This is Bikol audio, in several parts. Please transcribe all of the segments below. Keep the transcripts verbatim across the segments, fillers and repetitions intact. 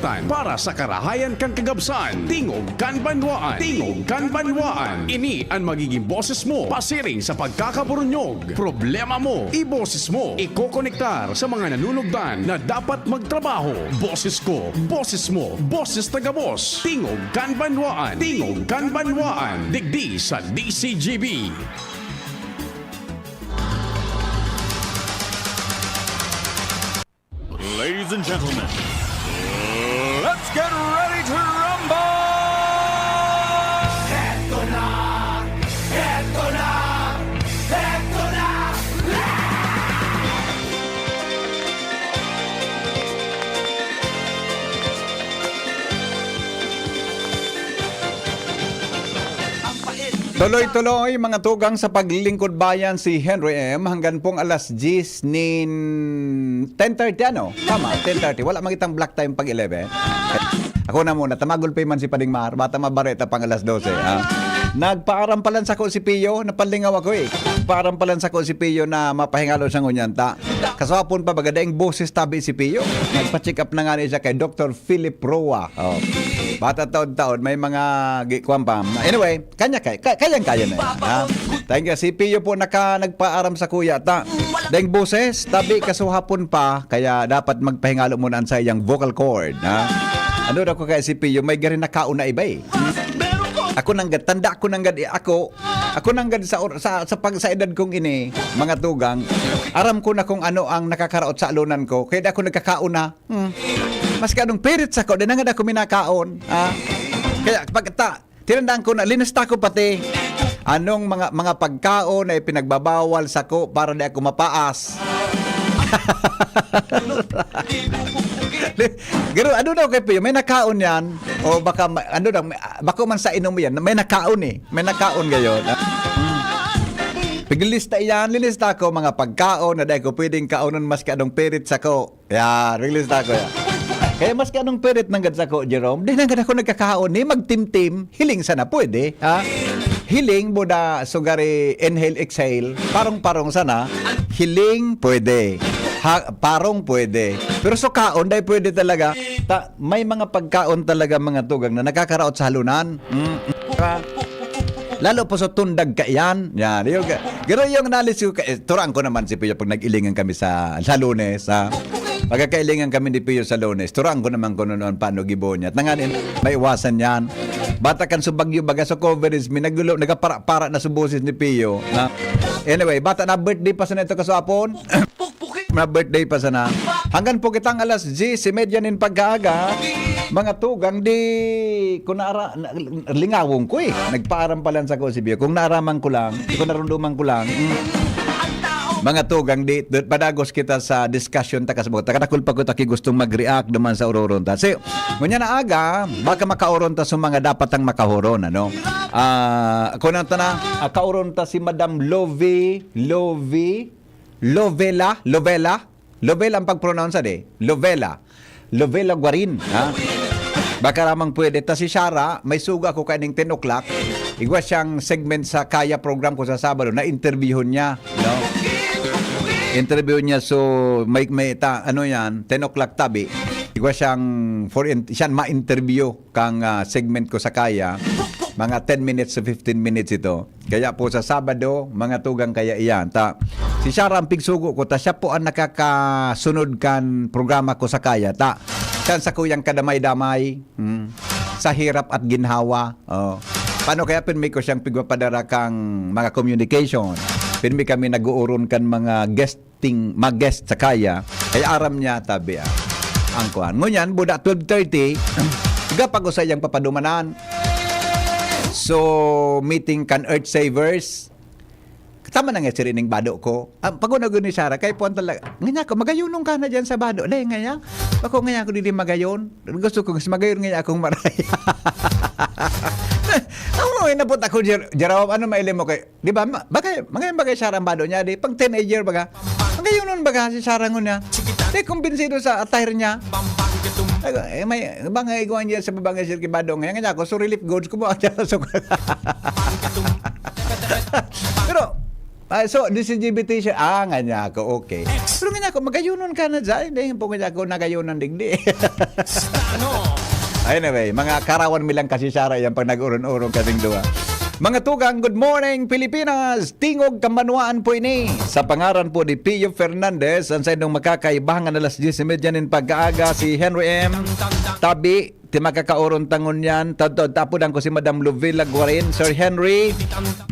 Para sa karahayan kan kagabsan, tingog kan banwaan. Tingog kan banwaan. Ini an magiging boses mo pasiring sa pagkakaburunyog. Problema mo, iboses mo. Ikokonektar sa mga nanunugdan na dapat magtrabaho. Boses ko, boses mo, boses tagabos. Tingog kan banwaan. Tingog kan banwaan. Digdi sa D C G B. Ladies and gentlemen, let's get ready to rumble! Heto na! Heto na! Heto na! Tuloy-tuloy, mga tugang, sa paglilingkod bayan si Henry M hanggang pong alas diyes nin ten thirty, ano? Tama, ten thirty. Wala magitang block time pag eleven. Ako na muna, tamagol pa man si Pading Mar, bata mabareta pang alas dose, ha? Nagpaaram palan sako si Pio, napalingaw ako eh. Paaram palan sako si Pio na mapahingalo siya ngunyan ta. Kaswapon pa baga, daing boses tabi si Pio. Nagpa-check up na nga ni siya kay Doctor Philip Roa. Oh. Bata taon-taon, may mga gi-, kuwan pa. Anyway, kanya kay, ka-, kayang-kaya na yan, ha? Thank you. Si Pio po naka, nagpaaram sa kuya ta. Daing boses, tabi kasuhapon pa, kaya dapat magpahingalo muna ang sa iyang vocal cord, ha? Ano daw ko kay si Pio, may gari na kaon na iba eh. Ako nanggad, tanda ko nanggad eh, ako, ako nanggad sa, or-, sa, sa, pag, sa edad kong ini, mga tugang, aram ko na kung ano ang nakakaraot sa alunan ko, kaya di ako nagkakaon na. Hmm. Maski anong pirit sako, di na nga ako minakaon. Ah. Kaya pag ta, tinandaan ko na, linista ko pati anong mga, mga pagkaon na ipinagbabawal sako para di ako mapaas. Pero ano daw kay Pio, may nakaon yan? O baka, ma-, ano daw, may, ah, bako man sa inom yan, may nakaon eh. May nakaon gayon. Ah. Hmm. Piglista yan, linista ko mga pagkaon na dahil ko pwedeng kaonon maski anong pirit sako. Yan, release na ako yan. Kaya maski anong pirit nanggad sako, Jerome, di nanggad ako nagkakaon ni magtimtim, hiling sana pwede, ha? Hiling, buda, sugari, inhale, exhale, parong-parong sana, hiling, pwede. Ha, parong pwede. Pero sukaon, dai pwede talaga. Ta-, may mga pagkaon talaga, mga tugang, na nakakaraot sa halunan. Mm. Ha? Lalo po sa tundag kaiyan. Yan. Yung, pero yung analysis ko, eh, turaan ko naman si Pio pag nag-ilingan kami sa, sa Lunes, ha? Pagkakailingan kami ni Pio sa Lunes, turaan ko naman kung ano, paano gibo niya. Tanganin, maiwasan yan. Bata kan sa bagyo, baga sa coverage, minagulo, nagapara-para na sa boses ni Pio. Na, anyway, bata na birthday pa sa neto kaswapon. Na birthday pa sana. Hanggang po kitang alas diyes y media nin pagkaaga, mga tugang di ko naara-, na-, lingawon ko eh. Nagpaaram pa lang sa ko si Bio. Kung naaraman ko lang, kung narunduman ko lang, mm. Mga tugang di, di, padagos kita sa discussion ta kasabot. Takadakul pa ko taki gustong mag-react duman sa uroron ta. Si, ngunya na aga, baka makaoron ta sa mga dapat ang makahoron, ano? Ah, ako na ta na, ah, kaoron ta si Madam Lovie, Lovie, Lovela, Lovela, Lovela ang pag-pronounce, adi? Lovela. Lovela Guarin, ha? Baka lamang pwede. Ta si Shara, may suga ako kaining ten o'clock. Igwa siyang segment sa Kaya program ko sa Sabado, na-interviewhon niya, no? Interview niya, so, may, may ta-, ano yan, ten o'clock tabi. Igwa siyang, for in-, siya ma-interview kang, ah, segment ko sa Kaya. Mga ten minutes to fifteen minutes ito. Kaya po sa Sabado, mga tugang kaya iyan. Ta, si Shara ang pigsugo ko, ta siya po ang nakakasunod kan programa ko sa Kaya. Ta, siya sa kuyang kadamay-damay, hmm, sa hirap at ginhawa. Oh. Paano kaya pinmi ko siyang pigpapadara kang mga communication? Pinmi kami nag-uuron kan mga guest ting mag-guest sa Kaya, kaya aram niya, tabi, ah, ang kuan. Ngunyan, buda twelve thirty, gapag-usay yang papadumanan. So, meeting kan Earth Savers. Tama na nga, sir, ining bado ko. Ah, pag-unagon ni Sarah, kay puwan talaga, "Nganya ko, magayunon ka na dyan sa bado." Dahil nganya, ako nganya ko, "Dili magayon." Gusto ko, mas magayon nganya akong maray. Ako, inabot ako, Jer-, Jerome, ano mailim mo kay, di ba, ma-, bagay, mga yung bagay siya rambado niya, di, pag teenager, baga, ang gayunon, baga, si Sarah ngun niya. Di, kumbinsido sa attire niya. Ay, eh, may, banga iguan niya sa babang sir kibado ngayon, kanya ako, so relief goods, kumuha siya sa suka. Pero, Ah, so, D C G B T siya. Ah, nga niya ako. Okay. Pero nga niya ako, magayonon ka na dyan. Hindi, yung po nga niya ako nagayonan digdi. Anyway, mga karawan mi lang kasi siya yan pag nag-uron-uron kaming duwa. Mga tugang, good morning, Pilipinas! Tingog Kamanwaan po ini. Sa pangaran po ni Pio Fernandez, ang sa inyong makakaibahan alas diyes y media nin pagkaaga, si Henry M. Tabi, ti makakauron tangon yan. Tad-, tad-, tapudan ko si Madam Lovila Guarin. Sir Henry,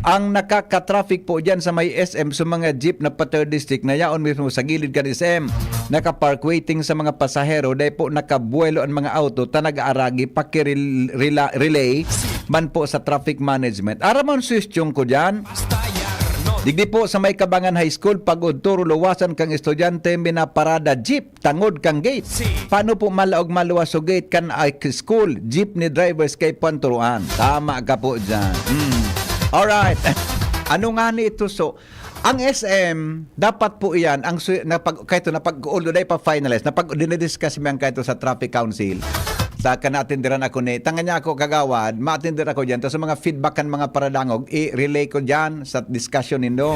ang nakaka-traffic po dyan sa may S M, sa mga jeep na pa third district na yaon mismo sa gilid kan S M. Nakapark waiting sa mga pasahero, dahil po nakabuelo ang mga auto, ta nag-aaragi, pakirel-, rela-, relay man po sa traffic management. Aram mo ang suwestyon ko dyan? Digdi po sa may Kabangan High School, pag-udto, luwasan kang estudyante, minaparada jeep tangod kang gate. Paano po malaog maluwas so gate kan ay school, jeepney drivers kay panturuan? Tama ka po dyan. Mm. Alright. Ano nga ni ito? So, ang S M, dapat po iyan, ang su- na pag, kahit na pag, although na ipa-finalize, na pag dinidiscuss mo yan kahit sa Traffic Council, sa kanatindiran ako ni, tanga niya ako kagawad, maatindir ako dyan. Tapos sa mga feedback kan mga paradangog, i-relay ko dyan sa discussion nindo.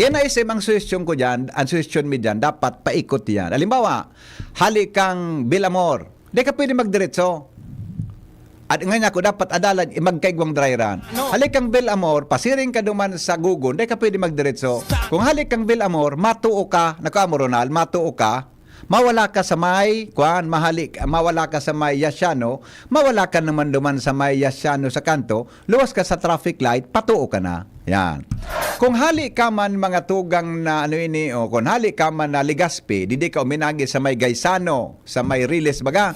Yan na S M ang suwestyon ko dyan, ang suwestyon mi dyan, dapat paikot yan. Halimbawa, hali kang Villamor, di ka pwede magdiretso. At ngayon ako, dapat adalan, i-, magkaigwang dry run. Hali kang Villamor, pasiring ka duman sa Gugon, di ka pwede magdiretso. Kung hali kang Villamor, matuo ka, naku, Amo Ronald, matuo ka, mawala ka sa may, kwan, mahali, mawala ka sa may Yasiano, mawala ka naman duman sa may Yasiano sa kanto, luwas ka sa traffic light, patuo ka na. Yan. Kung hali ka man mga tugang na ano ini, o kung hali ka man na Legazpi, didi ka uminagi sa may Gaisano, sa may Riles baga.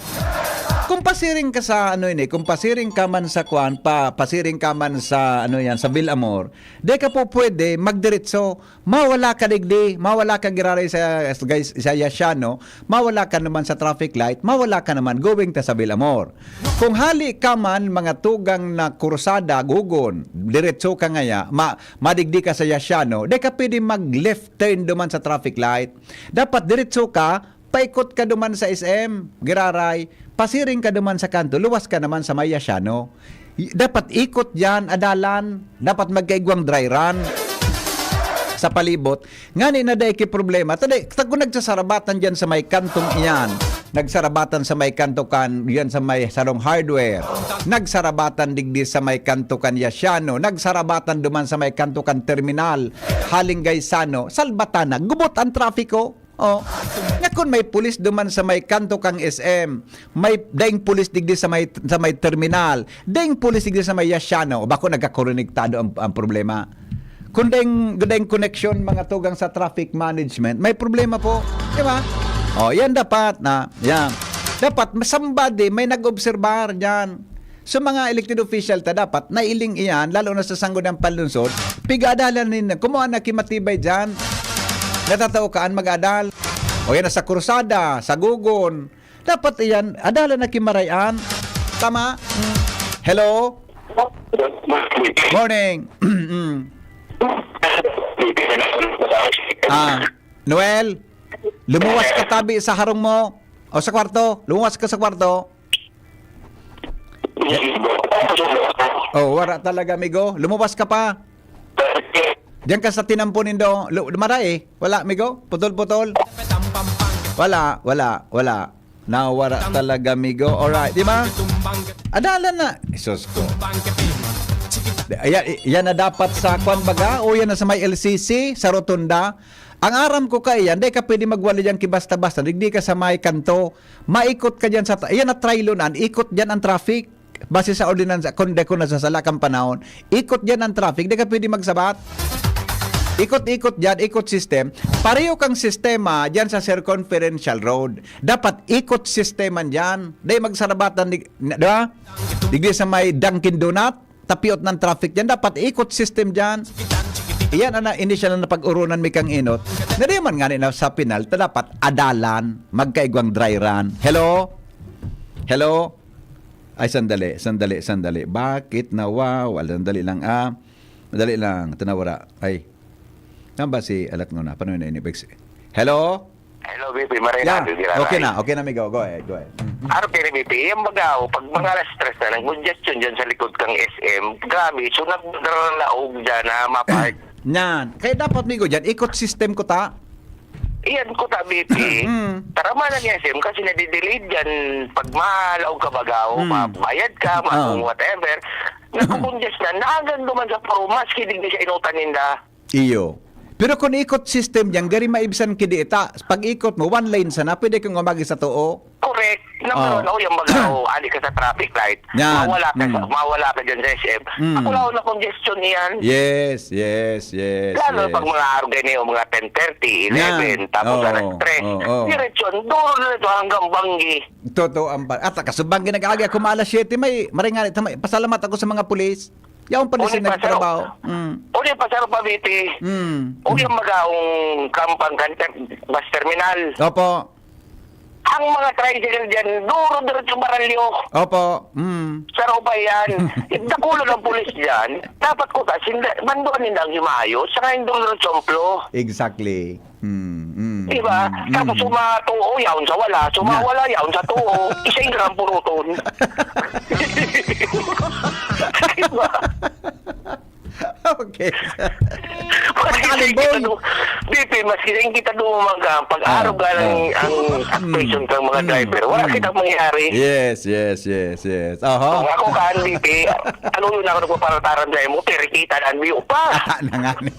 Kung pasiring ka sa ano ini, kung pasiring ka man sa kwan, pa, pasiring ka man sa ano yan, sa Villamor, di ka po pwede magdiretso. Mawala ka digdi, mawala ka giraray sa, sa, sa Yasiano, mawala ka naman sa traffic light, mawala ka naman going ta sa Villamor. Kung hali ka man mga tugang na kursada, Gugon, diretso ka ngaya, ma-, madigdi ka sa Yasiano, di ka pwede mag-left turn duman sa traffic light. Dapat diretso ka, paikot ka duman sa S M, giraray, pasiring ka duman sa kanto, luwas ka naman sa may Yasiano. Y-, dapat ikot yan, adalan, dapat magkaigwang dry run sa palibot. Ngani na dai ki problema. Tada, ta kung nagsasarabatan dyan sa may kantong iyan, nagsarabatan sa may kanto kan, yan sa may sarong hardware, nagsarabatan digdi sa may kanto kan Yasiano, nagsarabatan duman sa may kanto kan terminal, haling Gaisano, salbatan na, gubot ang trafiko. Oh. Nga kun may pulis duman sa may kanto kang S M, may daing pulis digdi sa may, sa may terminal, daing pulis digdi sa may Yasiano, o bako nagkakonektado ang, ang problema. Kung daing, daing koneksyon, mga tugang sa traffic management, may problema po. Di ba? Oh, yan dapat na, yan. Dapat somebody may nag-obserbar dyan. So, mga elected official ta dapat nailing iyan, lalo na sa Sangguniang Panlungsod, pigadalan ninyo. Kumuha na kimatibay dyan. Natatao kaan mag-adal. O yan, sa Cruzada, sa Gugon. Dapat iyan, adalan na kimarayan. Tama? Mm. Hello? Morning. Mm. Ah, Noel, lumuwas ka tabi sa harong mo. O sa kwarto. Lumuwas ka sa kwarto. Oh, wala talaga, amigo. Lumuwas ka pa. Diyan ka sa tinampo nindo. Lu-, mara eh. Wala, amigo. Putol-putol. Wala, wala, wala. Nawara talaga, amigo. Alright, di ba? Adalan na. Isus ko. Ayan, yan na dapat sa kwan baga. O yan na sa may L C C, sa rotunda. Ang aram ko kaiyan, di ka pwede magwali diyan ki basta-basta. Digdi ka sa may kanto. Maikot ka diyan sa ta-, iyan na trylonan, ikot diyan ang traffic. Base sa ordinansa, kung di ko nasasala kang panahon, ikot diyan ang traffic, di ka pwede magsabat. Ikot-ikot diyan, ikot system. Pareho kang sistema diyan sa circumferential road. Dapat ikot system man diyan. Di magsarabatan, di, na, di ba? Digdi sa may Dunkin Donut, tapiot ng traffic diyan. Dapat ikot system diyan. Iyan ang na-, initial na pag-urunan mi kang inot. Na di man nga na sa pinal, ta dapat adalan, magkaigwang dry run. Hello? Hello? Ay, sandali, sandali, sandali. Bakit nawawala? Sandali lang, ah. Madali lang, tanawara. Ay. Tama ba si alat nguna? Paano na ini? Hello? Hello, B P. Maray Yeah. na, Bibi Raray. Okay na, okay na, amigo. Go ahead, go ahead. Mm, mm. Aro kini, B P, yung bagaw, pag mga alas tres na, nag-congestion dyan sa likod kang S M, grabe, so nagdara ng laog dyan na mapark. Yan. Kaya dapat, migo, dyan, ikot system ko ta. Iyan ko ta, B P. Mm. Taramanan ni S M kasi nadidelayed dyan. Pag malaog ka baga, o Mm. mabayad ka, Ah. ma- whatever. Nagkukongest na, naagan duman sa puro, maski di siya inutan ninda. Iyo. Pero kung ikot system dyan, gari maibsan kidi ita. Pag ikot mo, one lane sana, pwede kang umagi sa tuo. Correct. Number Oh. one, oh, yung baga, oh, ali ka sa traffic light. Yan. Mawala ka, sa, Mm. mawala ka dyan sa S M. Mm. Ako lang na congestion iyan. Yes, yes, yes, Lalo yes. pag mga araw ganyan, o mga ten thirty, eleven, Yan. tapos Oo, alas tres. oo, oo. Diretso, duro na ito hanggang Banggi. Totoo ang pa. At kaso Banggi nag-aagi ako mga alas siyete, may maringan ito, may pasalamat ako sa mga pulis. Yaon pa Uli din pa, sir. nagtrabaho. Mm. Uli pa, sir, pa, B P. Mm. Uli ang magaong kampang kan ter-, bus terminal. Opo. Ang mga tricycle dyan, duro diretso Baralyo. Opo. Mm. Sa Rupay yan. Dakulo ng pulis dyan. Dapat ko ta, sinda, banduan nila ang himayo, saka yung duro diretso ang flow. Exactly. Mm, mm, Diba? mm, Tapos mm. sumatuo, yaon sa wala. Sumawala, yaon sa tuo. Isa yung dram puruton. Diba? Okay. Maski Pagkaling kita boy. do, B P, maski kita do mga pag-arog Ah, ang, ah. ang actuation Mm, kang mga mm, driver. Wala mm. kitang mangyari. Yes, yes, yes, yes. Kung Oho. ako kaan, B P, ano yun ako nagpaparataran sa imo? Pero kita daan, biyo pa. Nangani.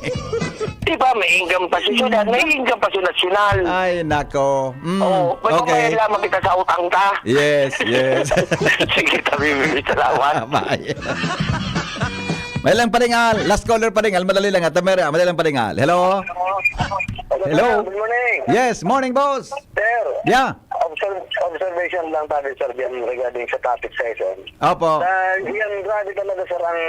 Diba, may income pa sa syudad, may income pa sa nasyonal. Ay, nako. Mm, Oo, may okay. Lamang kita sa utang ta. Yes, yes. Sige, tabi, salamat. Bye. May lang paringal. Last caller paringal. Madali lang. At may, madali lang paringal. Hello? Hello? Good morning. Yes, morning, boss. Sir, Yeah. observ- observation lang tayo, sir, dyan regarding sa traffic session. Opo. Sa yan, grabe talaga, sir, ang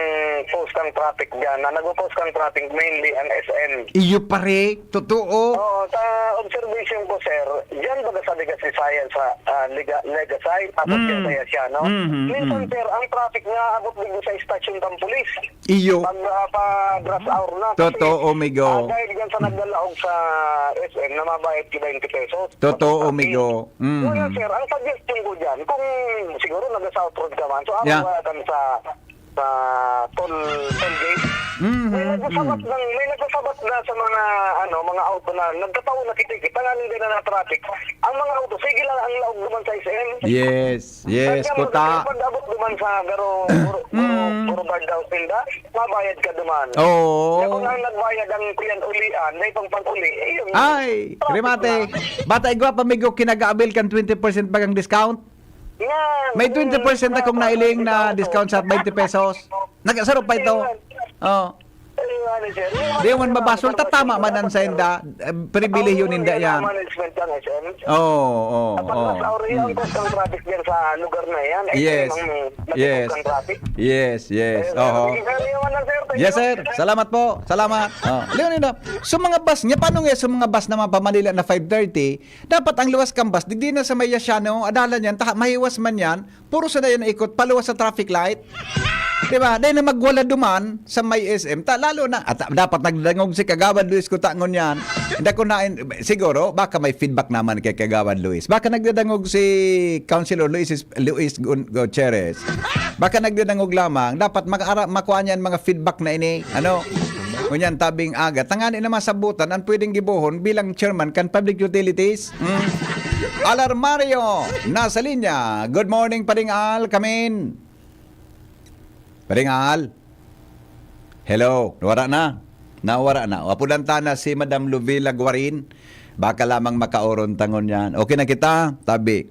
post ng traffic dyan. Na nagpo-post ng traffic mainly ang S M. Iyo pare, totoo. Oo, sa observation ko, sir, dyan baga sa Legazpi, sa, ah, Lega- Legazpi, tapos Mm. dyan sa Yasiano. Mhm, Minsan, mm. sir, ang traffic nga abot dito sa istasyon ng pulis. Iyo. Pag, ah, pag rush hour na. Kasi, Totoo, migo. ah, dahil dyan sa naglalaog sa S M na mabayad ka twenty pesos. Totoo, Tapos, migo. Mm. So, yun, sir, ang suggestion ko dyan, kung siguro nag-South Road ka man, so, Yeah. abot ka sa, sa toll, toll gate. Mhm, May nagsasabat mm. ng, may nagsasabat na sa mga, ano, mga auto na nagkataon na kitikit, tanganing din na traffic. Ang mga auto, sige lang ang laog naman sa S M. Yes, yes, Kaya kuta. Pag-abot naman sa Garo, Garo, Garo, Mm. Garo Guard House ninda, mabayad ka duman. Oo. Kaya kung ang nagbayad ang pinag-ulian, may pang pag-uli, eh, yun. Ay, Traffic remate. na. Bata igwa pa, migo, kinagaabil kan twenty percent bagang discount? Yan. May twenty percent akong nailing na discount sa twenty pesos. Nagasarap pa ito. Oh. Ayun, ano, sir. Di man mabasol, tatama man ang sa inda. Eh, pribilehiyo ninda yan. Management ng S M. Oo, oo, Kapag oo. mas auri ang cost ng traffic dyan sa lugar na yan, eh, Yes. ang Yes. Ng traffic. Yes, yes. Ayun, Oho. sige, sir, iwan lang, sir. Thank Yes, you. sir. Salamat po. Salamat. Oh. Leonino, so mga bus niya, paano nga sa mga bus na mga pamanila na five thirty, dapat ang luwas kang bus, digdi na sa may Yasiano, adalan yan, taha, mahiwas man yan, puro sa dayan na ikot, paluwas sa traffic light. Di ba? Dahil na magwala duman sa may S M, ta, lalo na, at dapat nagdangog si Kagawad Luis Kutangon yan. Hindi ko na, siguro, baka may feedback naman kay Kagawad Luis. Baka nagdadangog si Councilor Luis, Luis Gun- Gutierrez. Baka nagdadangog lamang. Dapat makaara, makuha niyan mga feedback na ini. Ano? Ngunyan, tabing aga. Tangani na masabutan ang pwedeng gibohon bilang chairman kan public utilities. Mm. Alarmario, nasa linya. Good morning, Paring Al. Kamin. Paring Al. Hello. Nawara na. Nawara na. Apudan ta na si Madam Luvila Guarin. Baka lamang makaoron tangon yan. Okay na kita? Tabi.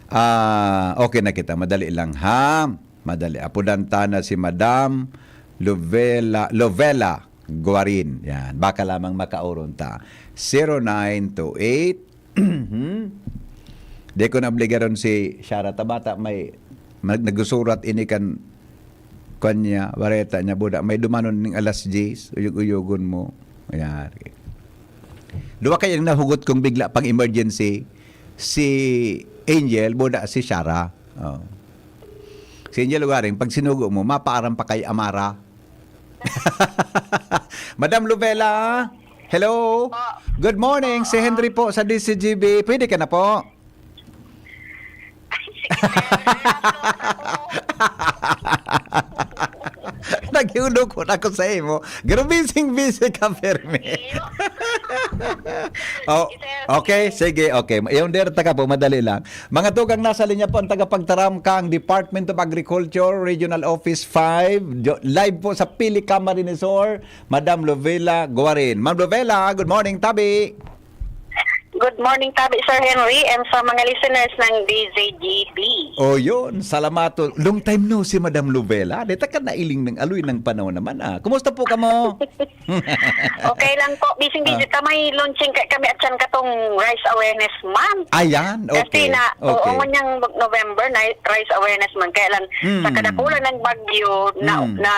Ah, okay na kita. Madali lang, ha? Madali. Apudan ta na si Madam Lovela, Lovela Guarin. Yan. Baka lamang makaoron ta. Zero nine two eight. Di ko naobligaron si Shara Tabata. May, may nagsusurat ini kan kanya, bareta niya, buda. May dumanon ning alas diyes, uyog-uyogon mo. Ayan. Duwa kayo yung nahugot kong bigla pang emergency. Si Angel, buda si Shara. Oh. Si Angel Ugaring, pag sinugo mo, mapaaram pa kay Amara. Madam Luvela, hello. Po. Good morning, si Henry po sa D C G B. Pwede ka na po? Ay, sige, sir. Nag-upload ako. Naghihulukot ako sa imo. Grabising busy ka, Fermi. Oh, okay, sige, okay. Yung der taka po, madali lang. Mga tugang, nasa linya po ang tagapagtaram kang Department of Agriculture, Regional Office five. Jo-, live po sa Pili Camarines Sur, Madam Lovela Guarin. Ma'am Lovela, good morning, tabi. Good morning, tabi, Sir Henry, and sa mga listeners ng D Z G B. Oh, yun. Salamat. Long time no si Madam Lovela. Di ta ka nailing ng aloy ng panahon naman, ah. Kumusta po kamo? Okay lang po. Busy-busy Ah. ta. May launching ka kami at yan katong Rice Awareness Month. Ayan, Kasi okay. na, oo, Okay. man niyang November na Rice Awareness Month. Kaya lang, sa Mm. kadakulan ng bagyo, na, Mm. na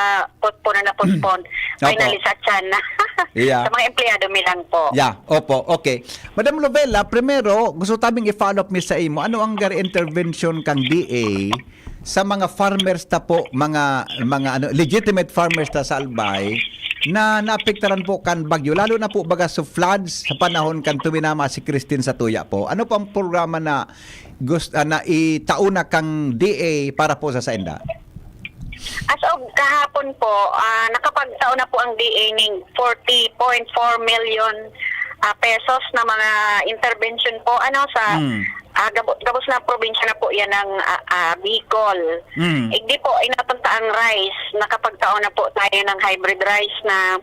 postpone na postpone. Opo. Finally, sa tiyan na. Yeah. Sa mga empleyado, mi lang po. Yeah, opo. Okay. Madam Lovela, primero, gusto tabing i-follow up mi sa imo. Ano ang gari intervention kang D A sa mga farmers ta po, mga, mga ano, legitimate farmers ta sa Albay na naapektaran po kan bagyo, lalo na po baga sa floods sa panahon kan tuminama si Christine sa tuya po? Ano po ang programa na gust-, ah, na itao na kang D A para po sa sainda? As of kahapon po, ah, nakapagtao na po ang D A ning forty point four million, ah, pesos na mga intervention po, ano, sa, Mm. ah, gabo-, gabos na probinsya na po yan ng, ah, ah, Bicol. Mm. Igdi po, inatanta ang rice, nakapagtao na po tayo ng hybrid rice na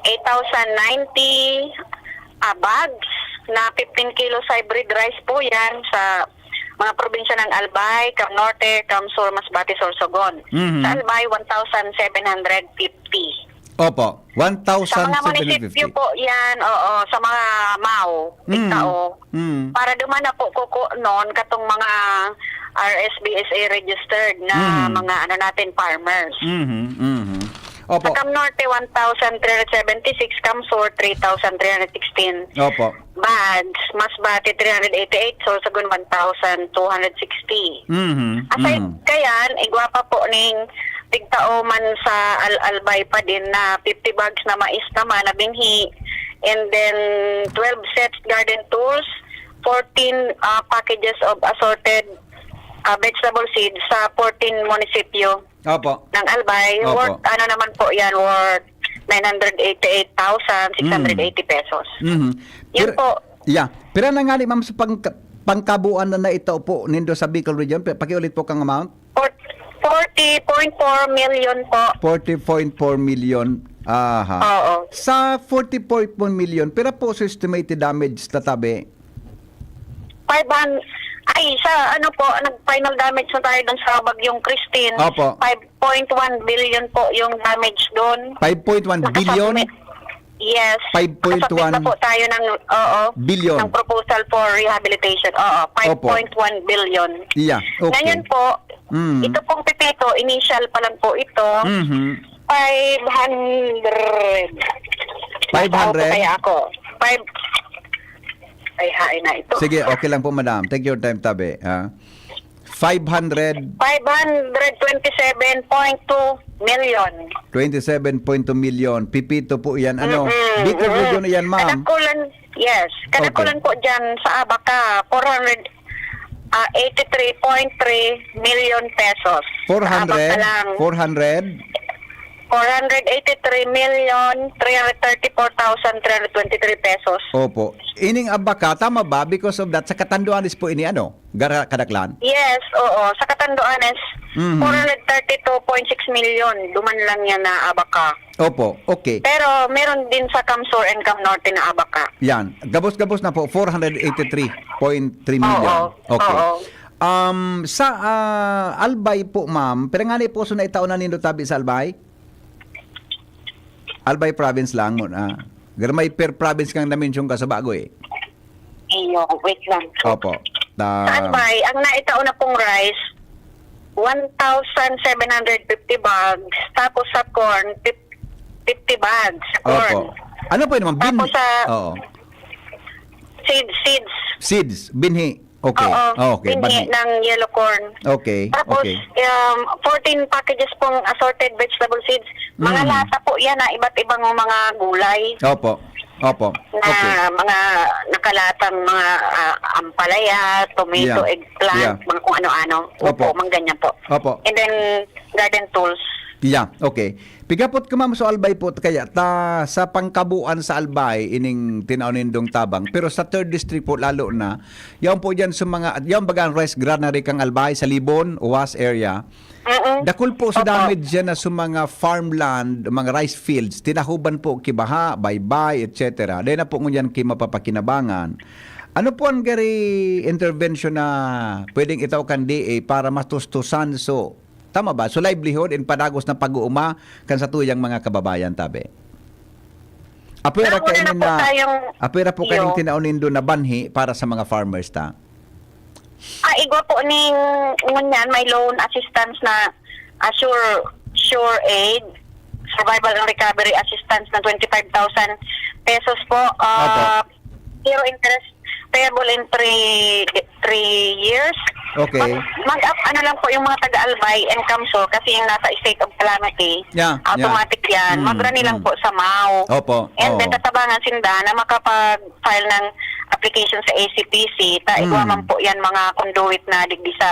eight thousand ninety, ah, bags na fifteen kilos hybrid rice po yan sa mga probinsya ng Albay, Cam Norte, Cam Sur, Masbate, Sorsogon. Mhm. Sa Albay, one thousand seven hundred fifty. Opo, Sa mga one thousand seven hundred fifty. munisipyo po yan, oo, sa mga M A W, Mm. Tigtao. Mm. Para duman na po kukunon katong mga R S B S A registered na Mhm. mga ano natin, farmers. Mhm, mhm. Opo. Sa Cam Norte, one thousand three hundred seventy-six, Cam Sur, three thousand three hundred sixteen. Opo. Bags, Masbate, three hundred eighty-eight, Sorsogon, one thousand two hundred sixty. Mhm, Aside mhm. kayan, igwa pa po ning tigtao man sa Al-, Albay pa din na fifty bags na mais naman na binhi, and then twelve sets garden tools, fourteen, ah, packages of assorted, ah, vegetable seeds sa fourteen munisipyo Opo. ng Albay. Opo. Worth, ano naman po yan, worth nine hundred eighty-eight thousand six hundred eighty Mm. pesos. Mhm. Yun Pero, po. yeah. Pero nangali, ma'am, sa pangka-, pangkabuuan na naitao po nindo sa Bicol Region, pa-, pakiulit po kang amount. Forty point four million po. Forty point four million. Aha. Oo. Sa forty point four million, pira po sa estimated damage tatabi? Five hundred, ay, sa ano po, nag-final damage na tayo dun sa Bagyong Christine. Opo. Five point one billion po yung damage dun. Five point one billion? Nakasubmit. Yes. Five point one Nakasubmit na po tayo ng, oo, billion. ng proposal for rehabilitation. Oo, Opo. five point one billion. Yeah, okay. Ngayon po, Mm. ito pong pipito, initial pa lang po ito. Mhm. Five hundred. Five hundred? Nasa auto kaya ako. Five. Ay, hain na ito. Sige, okay lang po, madam. Take your time, tabi, ha? Five hundred? Five hundred twenty-seven point two million. Twenty-seven point two million. Pipito po yan. Ano? Mm-mm, Bicol mm-mm. Region yan, ma'am. Kadakulan, yes. Kadakulan Okay. po dyan sa Abaca, four hundred, ah, eighty-three point three million pesos. Sa Abaca Four hundred? lang. Four hundred? Four hundred eighty-three million three hundred thirty-four thousand three hundred twenty-three pesos. Opo. Ining Abaca, tama ba? Because of that, sa Catanduanes po ini, ano? Gara-, kadaklan? Yes, oo. Sa Catanduanes, Mhm. four hundred thirty-two point six million. Duman lang yan na Abaca. Opo, okay. Pero meron din sa Cam Sur and Cam Norte na Abaca. Yan. Gabos-gabos na po, four hundred eighty-three point three million. Oo, Okay. oo. Um, sa, ah, Albay po, ma'am, pero nga ni po, so naitaon na nindo tabi sa Albay? Albay province lang muna. Pero may per province kang na-mention ka sa bago eh. Iyo, wait lang. Opo. Ta- Sa Albay, ang naitao na pong rice, one thousand seven hundred fifty bags, tapos sa corn, fif-, fifty bags sa corn. Opo. Ano po yun, ma'am? Bin- Tapos sa Oo. seeds, seeds. Seeds, binhi. Okay. Oo, Ah, okay, binhi banhi. ng yellow corn. Okay, Tapos, okay. um, fourteen packages pong assorted vegetable seeds. Mga Mm. lata po yan na iba't ibang mga gulay. Opo. Opo. Na Okay. mga nakalatang mga, ah, ampalaya, tomato, Yeah. eggplant, Yeah. mga kung ano-ano. Opo. Opo, mga ganyan po. Opo. And then, garden tools. Yeah, okay. Pigapot ko, ma'am, so Albay po kaya ta sa pangkabuan sa Albay ining tinaw nindong tabang, pero sa third district po lalo na, yaon po diyan sa mga, yaon baga ang rice granary kang Albay sa Libon, Uwas area. Mm-mm. Dakul po sa Opo. damage diyan na sa mga farmland, mga rice fields, tinahuban po kibaha, baybay, et cetera. Dahil na po ngunyan ki mapapakinabangan. Ano po ang gari intervention na pwedeng itaw kan D A para matustusan so Tama ba? So, livelihood and padagos na pag-uuma kan satuyang mga kababayan, tabi. Apwera Pero una na kaini po na, tayong apwera po kaning iyo. tinaon nindo na banhi para sa mga farmers ta. Ah, igwa po ning ngunyan, may loan assistance na, ah, sure, sure aid, survival and recovery assistance na twenty-five thousand pesos po. Ah, Opo. zero interest, payable in three, three years. Okay. Mag, mag-up, ano lang po, yung mga taga-Albay and Kamsur kasi yung nasa state of calamity, Yeah, yeah. automatic yan. Mm, Magrani lang mm. po sa MAO. Opo, And then, oo. tatabangan sinda na makapag-file ng application sa A C P C. Ta, igwa Mm. man po yan, mga conduit na digdi sa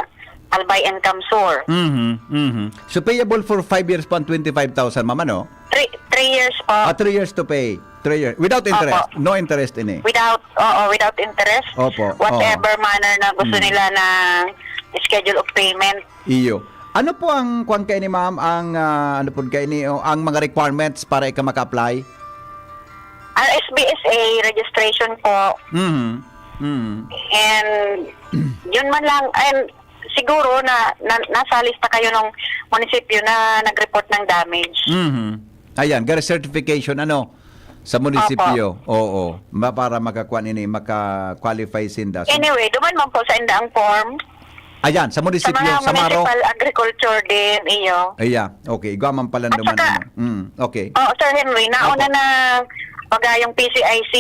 Albay and Kamsur. Mhm, mhm. So, payable for five years po ang twenty-five thousand, ma'am, ano? Three, three years po. Ah, three years to pay. Three years. Without interest. Opo. No interest ini. Without, oo, without interest. Opo, Whatever oo. manner na gusto Mm. nila na schedule of payment. Iyo. Ano po ang, kwan kaini, ma'am, ang, ah, ano po kaini, oh, ang mga requirements para ika maka-apply? Ang S B S A registration po. Mhm. Mhm. And yun man lang, and siguro na, na, nasa lista kayo ng munisipyo na nag-report ng damage. Mhm. Ayan, gari certification, ano, sa munisipyo. Opo. Oo. Ma-, para makakuan ini, maka-qualify sinda. So, Anyway, duman man po sa inda ang form. Ayan, sa Sa munisipyo, mga sa Maro. municipal agriculture din, iyo. Ayan, okay. Igwa man pala At naman, saka, ano. Mm, okay. Oo, Sir Henry, nauna Opo. na baga yung P C I C,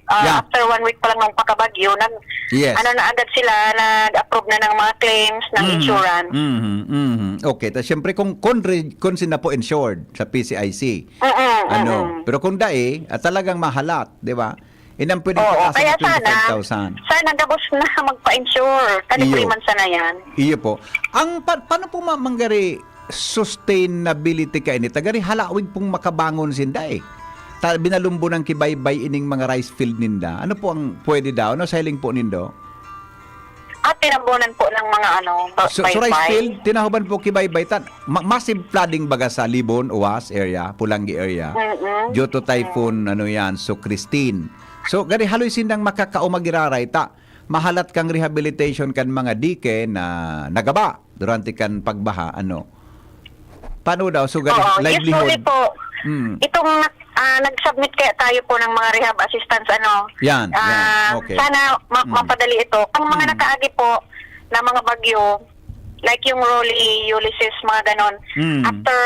ah, Yeah. after one week pa lang nung pakabagyo, nag, Yes. ano na agad sila, nag-approve na ng mga claims ng Mhm. insurance. Mhm, mhm. Okay, tas siyempre kung, kung re-, kung sila po insured sa P C I C, Mm-mm, ano, mm-mm. pero kung dai, at talagang mahalat, di ba? Inang pwedeng Oo, pataas kaya ang sana, twenty-five thousand. sana gabos na magpa-insure. Kani Iyo. three months na yan. Iyo po. Ang pa-, paano po ma-, manggari sustainability kaini? Tagari halawig pong makabangon sinda eh. Ta-, binalumbo ng kibaybay ining mga rice field ninda. Ano po ang pwede daw? Ano sa hiling po nindo? At tinambunan po ng mga ano, ba-, So, so rice baybay. field, tinahuban po kibaybay. Ta-, ma-, massive flooding baga sa Libon, Uwas area, Pulanggi area. Mm-mm. Due to typhoon, ano yan, so Christine. So, gari haloy sindang makakaumag iraray ta. Mahalat kang rehabilitation kan mga dike na nagaba durante kan pagbaha, ano. Paano daw? So, gari Oo, livelihood. usually po, Mm. itong, ah, nag-submit kaya tayo po ng mga rehab assistance, ano, Yan, ah, yan. Okay. sana ma-, Mm. mapadali ito. Ang mga Mm. nakaagi po na mga bagyo, like yung Rolly, Ulysses, mga ganon, Mm. after,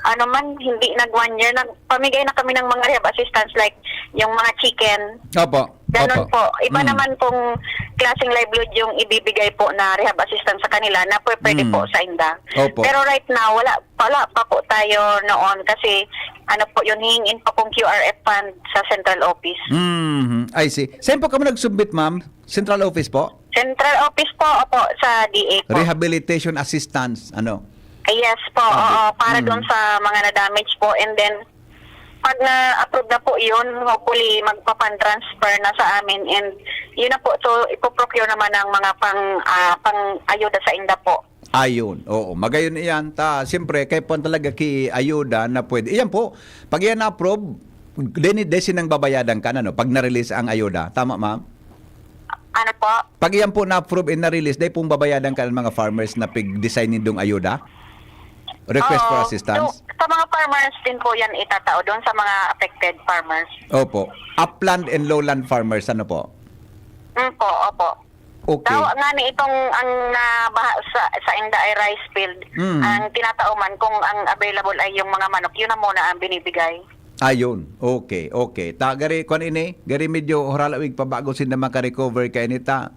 ano man, hindi nag one year, nagpamigay na kami ng mga rehab assistance, like yung mga chicken. Opo. Ganon Opo. po. Iba Mm. naman pong klaseng livelihood yung ibibigay po na rehab assistance sa kanila na pwe-, pwede Mm. po sa inda. Opo. Pero right now, wala, wala pa po tayo noon kasi ano po yun, hihingin pa pong Q R F fund sa central office. Mhm. I see. Saan po kamo nag-submit, ma'am? Central office po? Central office po, opo, sa D A po. Rehabilitation assistance, ano? Yes po, Ah, oo, para Mm. doon sa mga na-damage po. And then, pag na-approve na po yun, hopefully, magpa-fund transfer na sa amin. And yun na po, so, ipoprocure naman ang mga pang, ah, pang-ayuda sa inda po. Ayun, oo. Magayon iyan. Ta, siyempre, kay po talaga ki ayuda na pwede. Iyan po, pag iyan na-approve, deni, desi nang babayadan ka na, no? Pag na-release ang ayuda. Tama, ma'am? Ano po? Pag iyan po na-approve and na-release, dahil pong babayadan ka ng mga farmers na pig-design nindong ayuda? Request for Oo. assistance? So, sa mga farmers din po yan itatao doon, sa mga affected farmers. Opo. Upland and lowland farmers, ano po? Mm po, opo. Okay. Dawa nga ni itong ang nabaha sa, sa inda ay rice field, Mm. ang tinatao man kung ang available ay yung mga manok, yun na muna ang binibigay. Ayun. Okay, okay. Ta, gari, kwan ini, gari medyo huralawig pa bago sinda makarecover kaini ta.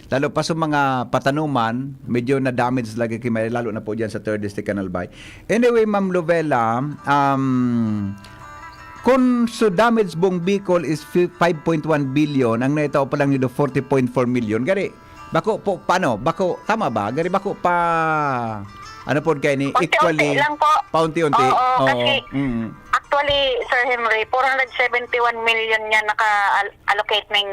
Lalo pa sa mga patanuman, medyo na-damage lagi ki may, lalo na po diyan sa third district, Canal Bay. Anyway, Ma'am Lovella, um, kung so damage buong Bicol is fi-, five point one billion, ang naitao pa lang nito forty point four million. Gari, bako po, paano? Bako, tama ba? Gari, bako pa Ano po kaini? Paunti-unti equally, lang po. Paunti-unti? Oo, Oo, kasi mm. actually, Sir Henry, four hundred seventy-one million nga naka-allocate ning,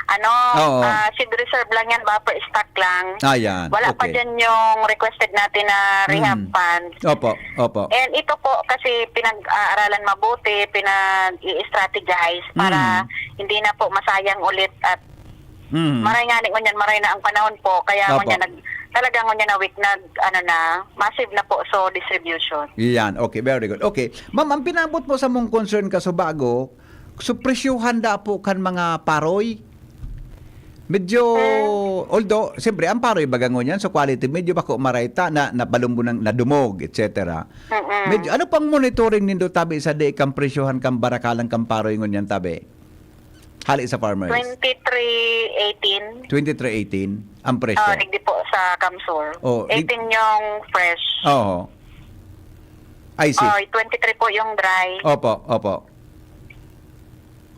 ano, Oo. ah, seed reserve lang yan, buffer stock lang. Ah, yan. Wala pa Okay. dyan yung requested natin na rehab Mm. funds. Opo, opo. And ito po, kasi pinag-aaralan mabuti, pinag-i-strategize para Mm. hindi na po masayang ulit at Mm. maray nga ni ngunyan, maray na ang panahon po, kaya Opo. ngunyan nag-, talaga ngunyan na week nag-, ano na, massive na po, so distribution. Yan, okay, very good. Okay. Ma'am, ang pinabot mo sa mong concern ka, Subago, so presyuhan da po kan mga paroy? Medyo, Hmm. although, siyempre, ang paroy baga ngunyan, so quality, medyo bako marayta na, nabalumbo ng, nadumog, et cetera. Mm-mm. Medyo, ano pang monitoring nindo tabi sa di kang presyuhan kang barakalang kang paroy ngunyan tabi? Hali sa farmers? Twenty-three eighteen. Twenty-three eighteen ang presyo? Oh, digdi po sa Kamsur. Oh, dig- eighteen yung fresh. Oo. I see. Oh, twenty-three po yung dry. Opo, opo.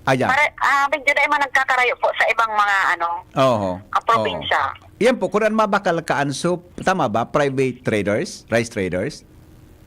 Ayan. Pare, ah, medyo dahil man nagkakarayo po sa ibang mga, ano, Oo. ah, probinsya. Oo. Yan po, kung ano mabakal ka, Anso, tama ba? Private traders? Rice traders?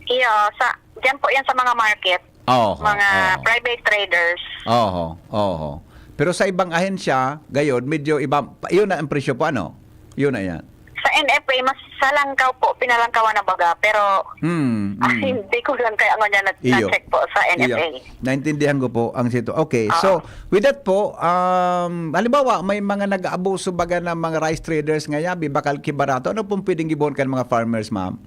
Iyo, sa, diyan po yan sa mga market. Oho, Mga oho. private traders. Oho, oho. Pero sa ibang ahensya, gayon, medyo iba, pa- yun na ang presyo po, ano? Yun na yan. Sa N F A, mas sa langkaw po, pinalangkawan na baga. Pero, Hmm, ah, hmm. hindi ko lang kaya ano niya na, Iyo. na-check po sa Iyo. N F A. Naintindihan ko po ang situ-, okay, Oo. so, with that po, um, halimbawa, may mga nag-aabuso baga ng mga rice traders ngayon, bibakal ki barato. Ano pong pwedeng gibohon kan mga farmers, ma'am?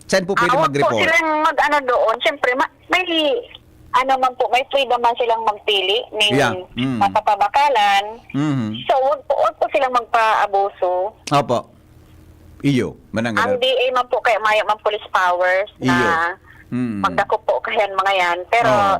Saan po pwede Ah, wag po mag-report? silang mag-ano doon. Siyempre, ma-, may, ano man po, may freedom man silang magpili ning Yeah. Mm. mapapabakalan. Mhm. So, wag po, wag po silang magpaabuso. Opo. Iyo, manang Ang ganun. D A man po, kaya mayo man police powers na Iyo. Mm. magdakop po kayan mga yan. Pero, Oo.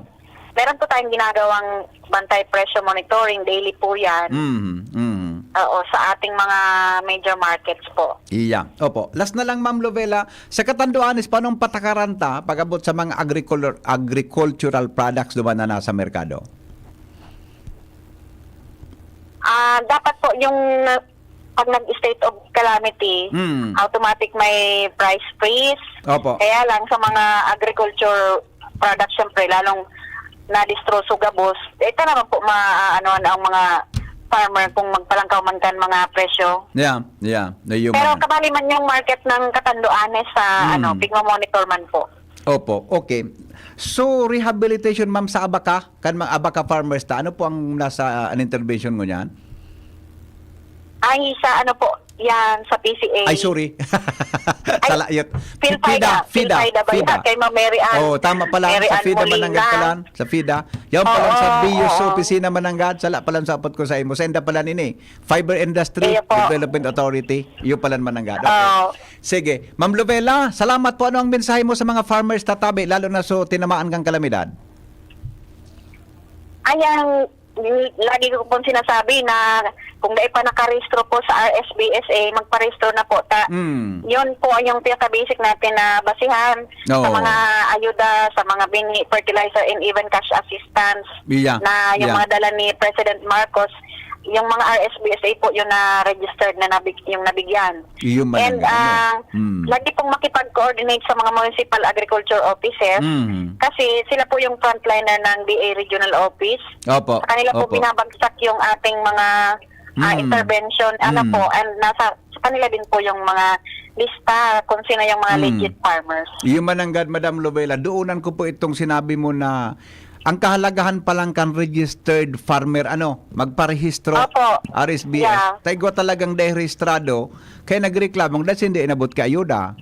meron po tayong ginagawang bantay presyo monitoring, daily po yan. Mhm, mhm. Oo, sa ating mga major markets po. Iya. Opo. Last na lang, Ma'am Lovela, sa Catanduanes, paanong patakaran ta pag-abot sa mga agricul-, agricultural products duman na nasa merkado? Ah, dapat po yung, uh, pag nag-state of calamity, Mm. automatic may price freeze. Opo. Kaya lang sa mga agriculture products, syempre, lalong nadistroso gabos, ito naman po, ma-, ano, ang mga farmer kung magpalangkaw man kan mga presyo. Yeah, yeah. Na human. Pero kabali man yung market ng Catanduanes sa, Hmm. ano, pigmamonitor man po. Opo, okay. So, rehabilitation, ma'am, sa Abaca, kan mga Abaca farmers ta, ano po ang nasa, an intervention mo niyan? Ay, sa ano po, yan, sa P C A. Ay, sorry. Ay, Sala, yun. Phil Fida, Fida, Phil Fida, Fida ba yan? Fida. Kay Ma'am Mary Ann. Oh, tama pala. Mary Sa Ann Fida, Molina. Mananggad ka lang. Sa Fida. Yan pala sa Oo, B U S oo. opisina, Mananggad. Sala pala sa apot ko sa imo. Senda pala nini. Fiber Industry Iyo po. Development Authority. Iyo pala, Mananggad. Okay. Oo. Sige. Ma'am Lovela, salamat po. Ano ang mensahe mo sa mga farmers tatabi, lalo na so tinamaan kang kalamidad? Ayan, lagi ko pong sinasabi na kung dai pa nakarehistro po sa R S B S A, magparehistro na po ta. Mm. Yun po yung pinaka-basic natin na basihan sa Oo. mga ayuda, sa mga bini, fertilizer, and even cash assistance Iya. na yung Iya. mga dala ni President Marcos. Yung mga R S B S A po yung na-registered na nabig-, yung nabigyan. Iyo man And, ang ano. ah, Mm. lagi pong makipag-coordinate sa mga municipal agriculture offices Mm. kasi sila po yung frontliner ng D A Regional Office. Opo, Sa kanila po opo. binabagsak yung ating mga, ah, Mm. intervention, ano Mm. po, and nasa, sa kanila din po yung mga lista kung sino yung mga Mm. legit farmers. Iyo, Mananggad, Madam Lovela, doonan ko po itong sinabi mo na ang kahalagahan pa lang kan registered farmer, ano, magparehistro, Opo. R S B S. Yeah. Ta igwa talagang dai rehistrado, kaya nagreklamo, dahil hindi inabot ka ayuda.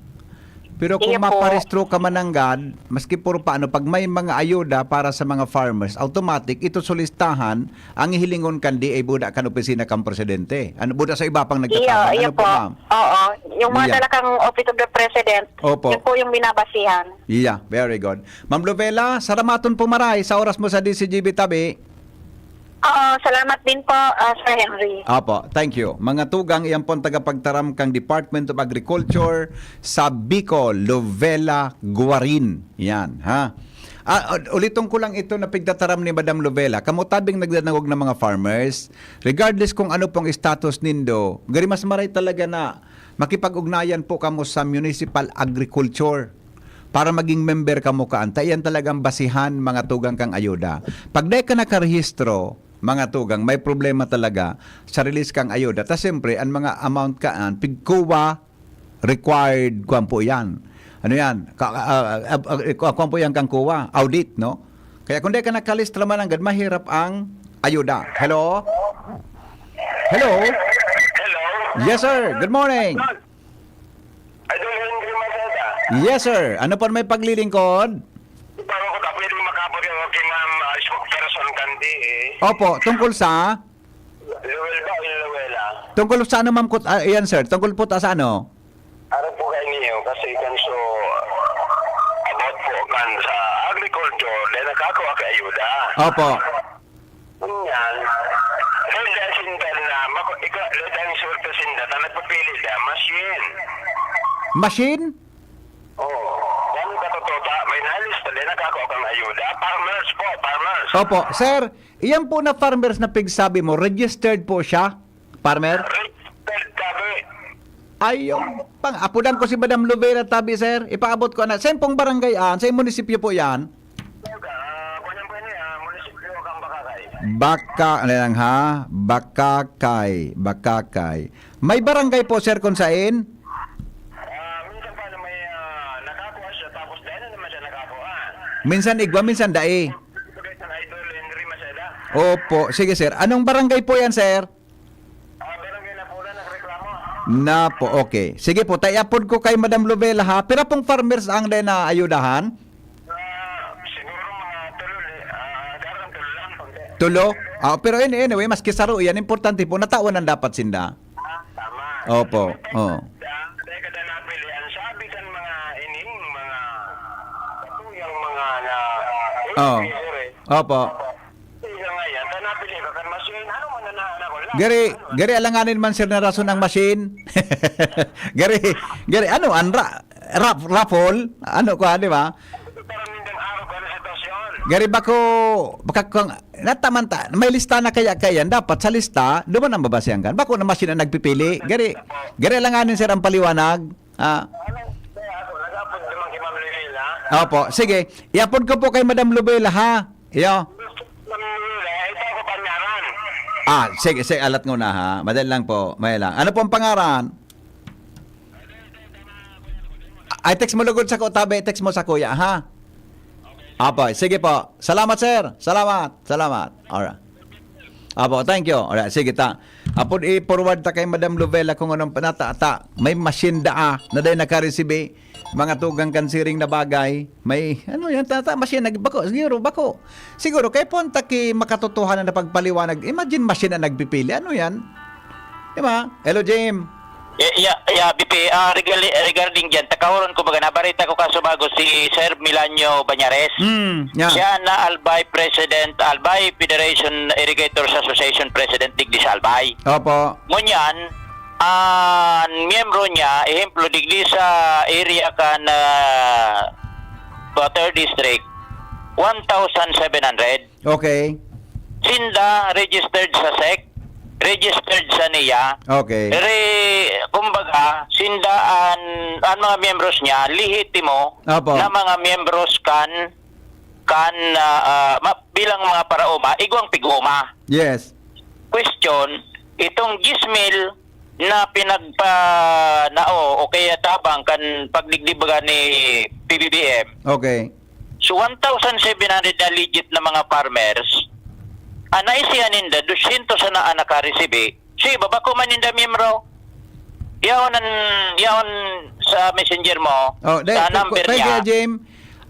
Pero kung Iyo po. maparehistro ka, Mananggad, maski puro paano, pag may mga ayuda para sa mga farmers, automatic, ito sa listahan, ang hihilingon kan D A buda kan opisina kan presidente. Ano, buda sa iba pang Iyo, nagtatabang. iyo Ano po, po. ma'am? Oo. Yung mga Iya. dala kang Office of the President, Opo. yun po yung binabasihan. Iya, very good. Ma'am Lovela, saramaton po maray sa oras mo sa D Z G B tabi. Oo, salamat din po, ah, Sir Henry. Apo, thank you. Mga tugang, iyan po ang tagapagtaram kang Department of Agriculture sa Bicol, Lovela Guarin. Yan, ha? Ah, u-, uliton ko lang ito na pigtataram ni Madam Lovela. Kamo tabing nagdanangog na mga farmers, regardless kung ano pong status nindo, gari mas maray talaga na makipag-ugnayan po kamo sa Municipal Agriculture para maging member kamo kaan. Ta iyan talagang basihan, mga tugang, kang ayuda. Pag dai ka nakarehistro, mga tugang, may problema talaga sa release kang ayuda. Ta siyempre, ang mga amount kaan, pigkuwa, required, kuwan po yan. Ano yan? Ka, ah, ah, ah, ah, kuwan po yan kang kuwa, audit, no? Kaya kung dai ka nakalista man, anggad mahirap ang ayuda. Hello? Hello? Hello? Yes, sir. Good morning. Idol Henry Maceda. Yes, sir. Ano po may paglilingkod? Paano ko ta pwedeng makapag yung kay Ma'am uh, Spokesperson Kandi eh? Opo, tungkol sa? Luwel ba o Luwela? Tungkol sa ano, ma'am? Kut-, ah, yan, sir. Tungkol po ta sa ano? Ano po kayo niyo? Kasi kan so about po kan sa agriculture, dahil nakakawa ka ayuda. Opo. Yan. Dahil dahil sinda na, mako, ika, dahil dahil swerte sinda, na nagpapili na, machine. Machine? Oo. Yan ang katotota, may nalista din, nakakawa kang ayuda. Farmers po, farmers. Opo. Sir, iyan po na farmers na pigsabi mo, registered po siya? Farmer? Registered kami. Ayun. Pang apudan ko si Madam Lovera tabi, sir. Ipaabot ko na. Sa pong barangay an, sa munisipyo po yan? Ah, kung yan po yan eh, ah, munisipyo kang Bakakay. Baka, ano lang ha? Bakakay. Bakakay. May barangay po, sir, kung sain? Ah, minsan pa na may ah, nakakuha siya, tapos dahil na naman siya nakakuha. Minsan igwa, minsan dai. Ibigay sa Idol Henry Maceda. Opo. Sige, sir. Anong barangay po yan, sir? Ah, barangay na po na nagreklamo. Na po, okay. Sige po, tayapod ko kay Madam Lovela ha. Pira pong farmers ang dai na ayudahan? Ah, siguro mga tulo, eh. Ah, darang tulo lang, konti. Tulo? Ah, pero any- anyway, maski saro yan, importante po, natawan ang dapat sinda. Ah, tama. Opo, oo. Ah, dahil kada napili, ang sabi kan mga ining, mga katuyang mga na Oo. eh. Opo. Hindi na nga yan, kaya napili ka kan machine, ano man na na ko lang. Gari, gari alanganin man, sir, na rason ang machine. Gari, gari, ano, an ra, rap, raffle? Ano ko, di ba? Pero nindang araw ka na sitwasyon. Gari bako, baka kung, nataman ta, may lista na kaya kaya, dapat sa lista, duman ang babasihan kan. Bako na machine ang nagpipili. Gari, gari alanganin, sir, ang paliwanag. Ah, Ano? Kaya ako, nag-apod naman kay Ma'am Lilila. opo, sige. Iapod ko po kay Madam Lubela, ha? Iyo. Ma'am Lilila, ito ako panyaran. Ah, sige, sige, alat nguna, ha. Madali lang po, may lang. Ano po ang pangaran? Ay, text mo lugod sa ko, tabi, text mo sa kuya, ha? Apo, sige po. Salamat, sir. Salamat. Salamat. Alright. Apo, thank you. Alright, sige ta. Apod i-forward ta kay Madam Lovela kung anong panata, ta. May machine daa na dahil nakaresibi. Mga tugang kan siring na bagay. May, ano yan, tata, machine, nagbako. Siguro, bako. Siguro, kay punta ki makatotohanan na pagpaliwanag. Imagine, machine ang nagpipili. Ano yan? Di ba? Hello, Jim. Ya, ya, ya, B P, ah, regarding, regarding dyan, takahuron ko baga, nabarita ko kaso bago si Sir Milanio Banyares. Hmm, yeah. Siya na Albay President, Albay Federation Irrigators Association President digdi sa Albay. Opo. Ngunyan, ang miyembro niya, ehemplo, digdi sa area kan ah, Water District, one thousand seven hundred. Okay. Sinda registered sa sec, registered sa niya. Okay. Re, kumbaga, sinda an, an mga miyembros niya, lehitimo Opo. na mga miyembros kan, kan ah, ah, ma, bilang mga paraoma, igwang pig-uma. Yes. Question, itong diyes mil na pinagpanao o kaya tabang kan pagdigdi baga ni P B B M, Okay. so one thousand seven hundred na legit na mga farmers, ang naisihan ninda, dosyentos sana ang nakaresibi. So, iba, bako man ninda miyembro. Yaon ang, yaon sa messenger mo, Oh, dahil, sa number kaya, niya. Kaya, Jim,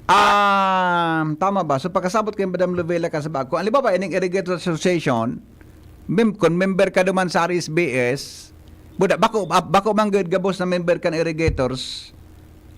ah, tama ba? So, pagkasabot kay Madam Lovela ka sa bako, halimbawa, ining Irrigators Association, mem, kung member ka duman sa R S B S, buda, bako, ah, bako man gud gabos na member kan Irrigators.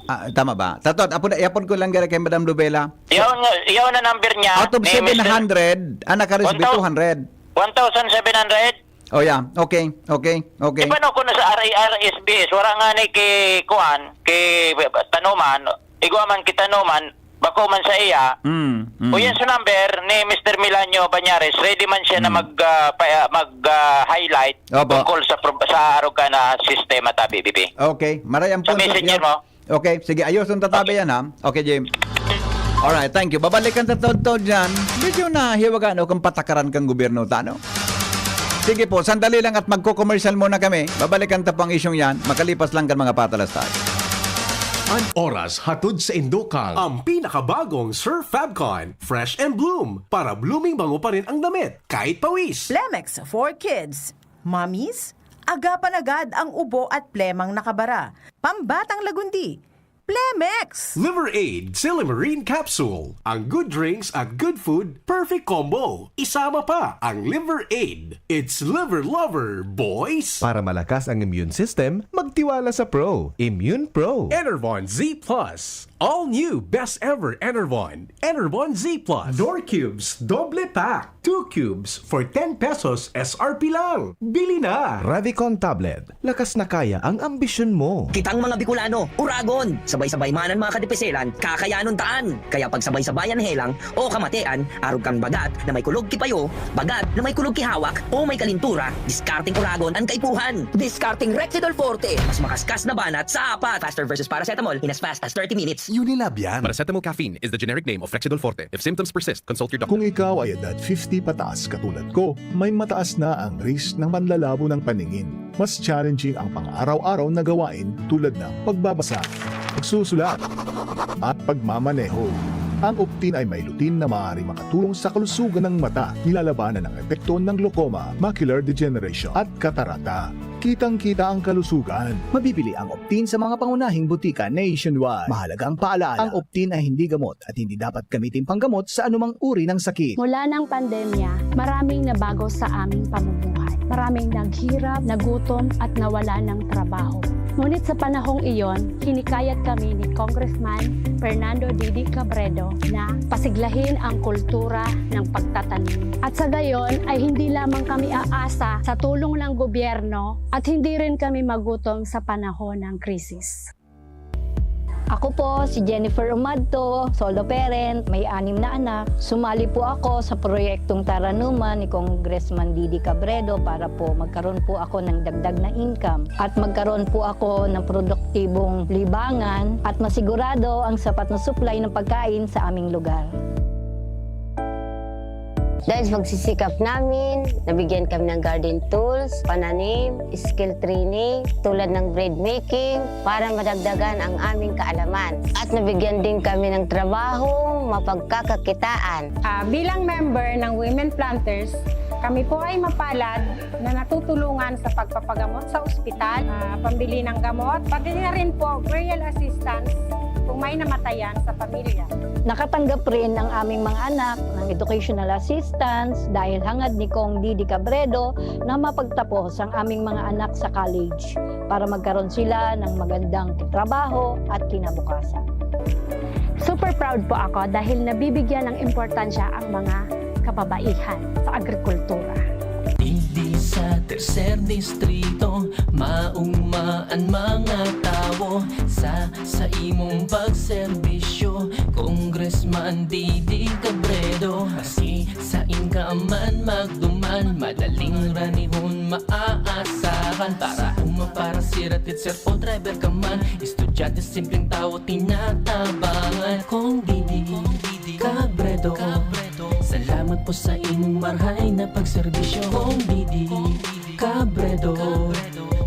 Ah, tama ba? Tatot, apo na, iapon ko lang gari kay Madam Lovela. Yaon nga, yaon na number niya. Out of ni Mister seven hundred, ang nakaresbi One thou- two hundred. One thousand seven hundred? Oh, yeah. Okay, okay, okay. Di ba no, kung sa R A R S B S, wala nga ni ki, kuan, ki tanuman, igwa man ki tanuman, bako man sa iya, Mm, mm. O yan sa number ni Mister Milanio Bañares, ready man siya na Mm. mag, ah, pa- mag, ah, highlight Opo. tungkol sa prob- sa arog ka na sistema ta B B B. Okay, maray ang Sa punto messenger niyo. mo? Okay, sige, ayoson ta tabi yan ha. Okay, Jim. Alright, thank you. Babalikan ta todtod dyan. Medyo nahiwagaan o kung patakaran kang gobyerno ta, no? Sige po, sandali lang at magko-commercial muna kami. Babalikan ta po ang isyong yan. Makalipas lang kan mga patalastas. An oras hatod sa indokang ang pinakabagong Sir Fabcon, Fresh and Bloom, para blooming bango pa rin ang damit kahit pawis. Plemex for Kids. Mommies, agapan agad ang ubo at plemang nakabara. Pambatang lagundi. Plemex! Liver Aid Silimarine Capsule. Ang good drinks at good food, perfect combo. Isama pa ang Liver Aid. It's Liver Lover, boys! Para malakas ang immune system, magtiwala sa Pro. Immune Pro. Enervon Z plus. All new best ever Enervon. Enervon Z plus. Door cubes, doble pack. Two cubes for ten pesos S R P lang. Bili na! Revicon Tablet. Lakas na kaya ang ambisyon mo. Kitang mga Bicolano, uragon! Sabay-sabay man an mga kadipiselan, kakayanon taan! Kaya pagsabay-sabayan helang o kamatean, arog kang bagat na may kulog ki payo, bagat na may kulog ki hawak, o may kalintura, diskarteng uragon an kaipuhan! Diskarteng Rexidol Forte! Mas makaskas na banat sa apat! Faster versus paracetamol in as fast as thirty minutes. Unilab yan. Paracetamol caffeine is the generic name of Rexidol Forte. If symptoms persist, consult your doctor. Kung ikaw ay edad fifty pataas katulad ko, may mataas na ang risk ng panlalabo ng paningin. Mas challenging ang pang-araw-araw na gawain tulad ng pagbabasa, pagsusulat, at pagmamaneho. Ang Optin ay may lutein na maaaring makatulong sa kalusugan ng mata. Nilalabanan ang epekto ng glaucoma, macular degeneration, at katarata. Kitang-kita ang kalusugan. Mabibili ang Optin sa mga pangunahing butika nationwide. Mahalagang paalaala, ang Optin ay hindi gamot at hindi dapat gamitin panggamot sa anumang uri ng sakit. Mula ng pandemya, maraming nabago sa aming pamumuhay. Maraming naghirap, nagutom at nawala ng trabaho. Ngunit sa panahong iyon, hinikayat kami ni Congressman Fernando Didi Cabredo na pasiglahin ang kultura ng pagtatanim. At sa gayon ay hindi lamang kami aasa sa tulong ng gobyerno at hindi rin kami magutom sa panahon ng krisis. Ako po si Jennifer Umadto, solo parent, may anim na anak. Sumali po ako sa proyektong Taranuman ni Congressman Didi Cabredo para po magkaroon po ako ng dagdag na income at magkaroon po ako ng produktibong libangan at masigurado ang sapat na supply ng pagkain sa aming lugar. Dahil sa pagsisikap namin, nabigyan kami ng garden tools, pananim, skill training tulad ng bread making para madagdagan ang aming kaalaman. At nabigyan din kami ng trabahong mapagkakakitaan. Ah, bilang member ng Women Planters, kami po ay mapalad na natutulungan sa pagpapagamot sa ospital, ah, pambili ng gamot, pati na rin po burial assistance kung may namatayan sa pamilya. Nakatanggap rin ang aming mga anak ng educational assistance dahil hangad ni Cong Didi Cabredo na mapagtapos ang aming mga anak sa college para magkaroon sila ng magandang trabaho at kinabukasan. Super proud po ako dahil nabibigyan ng importansya ang mga kababaihan sa agrikultura. Digdi sa tercer distrito, maugma an mga tawo sa, sa imong pagserbisyo, Congressman Didi Cabredo. Maski sain ka man magduman, madaling ranihon maaasahan. Para uma, para sira, teacher o driver ka man, estudyante, simpleng tawo, tinatabangan. Cong Didi Cabredo, salamat po sa imong marhay na pagserbisyo. Cong Didi Cabredo,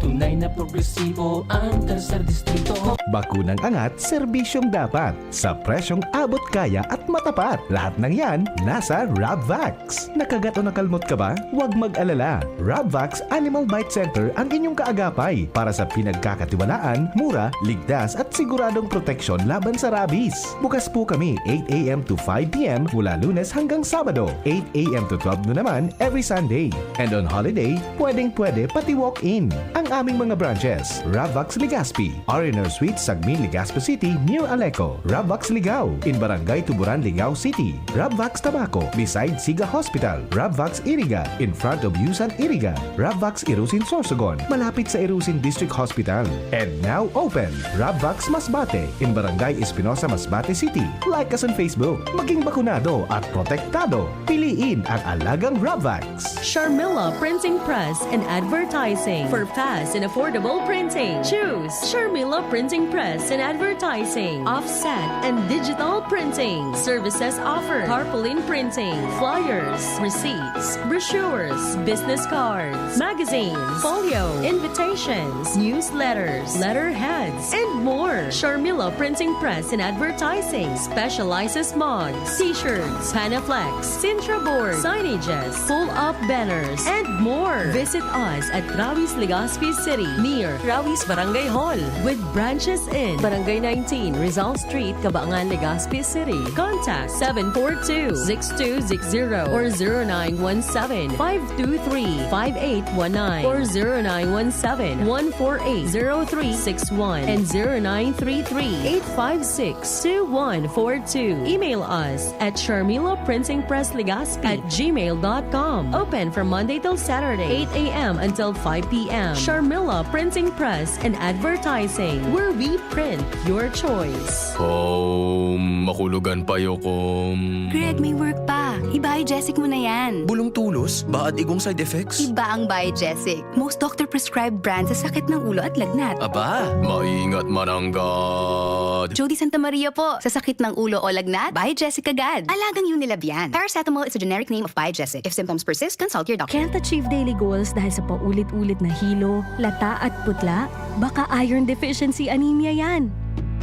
tunay na progresibo ang tercer distrito. Bakunang angat, serbisyong dapat. Sa presyong abot kaya at matapat. Lahat ng yan, nasa Rabvax. Nakagat o nakalmot ka ba? Huwag mag-alala. Rabvax Animal Bite Center ang inyong kaagapay para sa pinagkakatiwalaan, mura, ligtas at siguradong proteksyon laban sa rabies. Bukas po kami eight a.m. to five p.m. mula Lunes hanggang Sabado, eight a.m. to twelve noon naman every Sunday. And on holiday, pwedeng-pwede pati walk-in. Ang aming Mga branches: Ravvax Legazpi, R and R Suite, Sagmin, Legazpi City, near Aleco. Ravvax Ligao, in Barangay Tuburan, Ligao City. Ravvax Tabaco, beside Siga Hospital. Ravvax Iriga, in front of Yusan Iriga. Ravvax Irusin, Sorsogon, malapit sa Irusin District Hospital. And now open, Ravvax Masbate, in Barangay Espinosa, Masbate City. Like us on Facebook. Maging bakunado at protektado. Piliin ang alagang Ravvax. Sharmila Printing Press and Advertising. For fast and affordable printing, choose Sharmila Printing Press and Advertising. Offset and digital printing. Services offered: tarpaulin printing, flyers, receipts, brochures, business cards, magazines, folio, invitations, newsletters, letterheads, and more. Sharmila Printing Press and Advertising specializes mugs, t-shirts, Panaflex, Sintra board, signages, pull-up banners, and more. Visit us at Rawi's, Legazpi City, near Rawi's Barangay Hall, with branches in Barangay nineteen, Rizal Street, Cabangan, Legazpi City. Contact seven four two, six two six zero or zero nine one seven, five two three, five eight one nine or zero nine one seven, one four eight, zero three six one and zero nine three three, eight five six, two one four two. Email us at Sharmila Printing Press Legazpi at gmail dot com. Open from Monday till Saturday, eight a m until five p m. Sharmila Printing Press and Advertising, where we print your choice. Home, makulugan pa, yokom. Greg, may work pa. I-Biogesic mo na yan. Bulong tulos? Baad igong side effects? Iba ang Biogesic. Most doctor-prescribed brand sa sakit ng ulo at lagnat. Aba, maingat mananggad. Jody Santa Maria po. Sa sakit ng ulo o lagnat, Biogesic agad. Alagang Unilab yan. Paracetamol is a generic name of Biogesic. If symptoms persist, consult your doctor. Can't achieve daily goals dahil sa paulit-ulit na hilo, lata at putla? Baka iron deficiency anemia yan.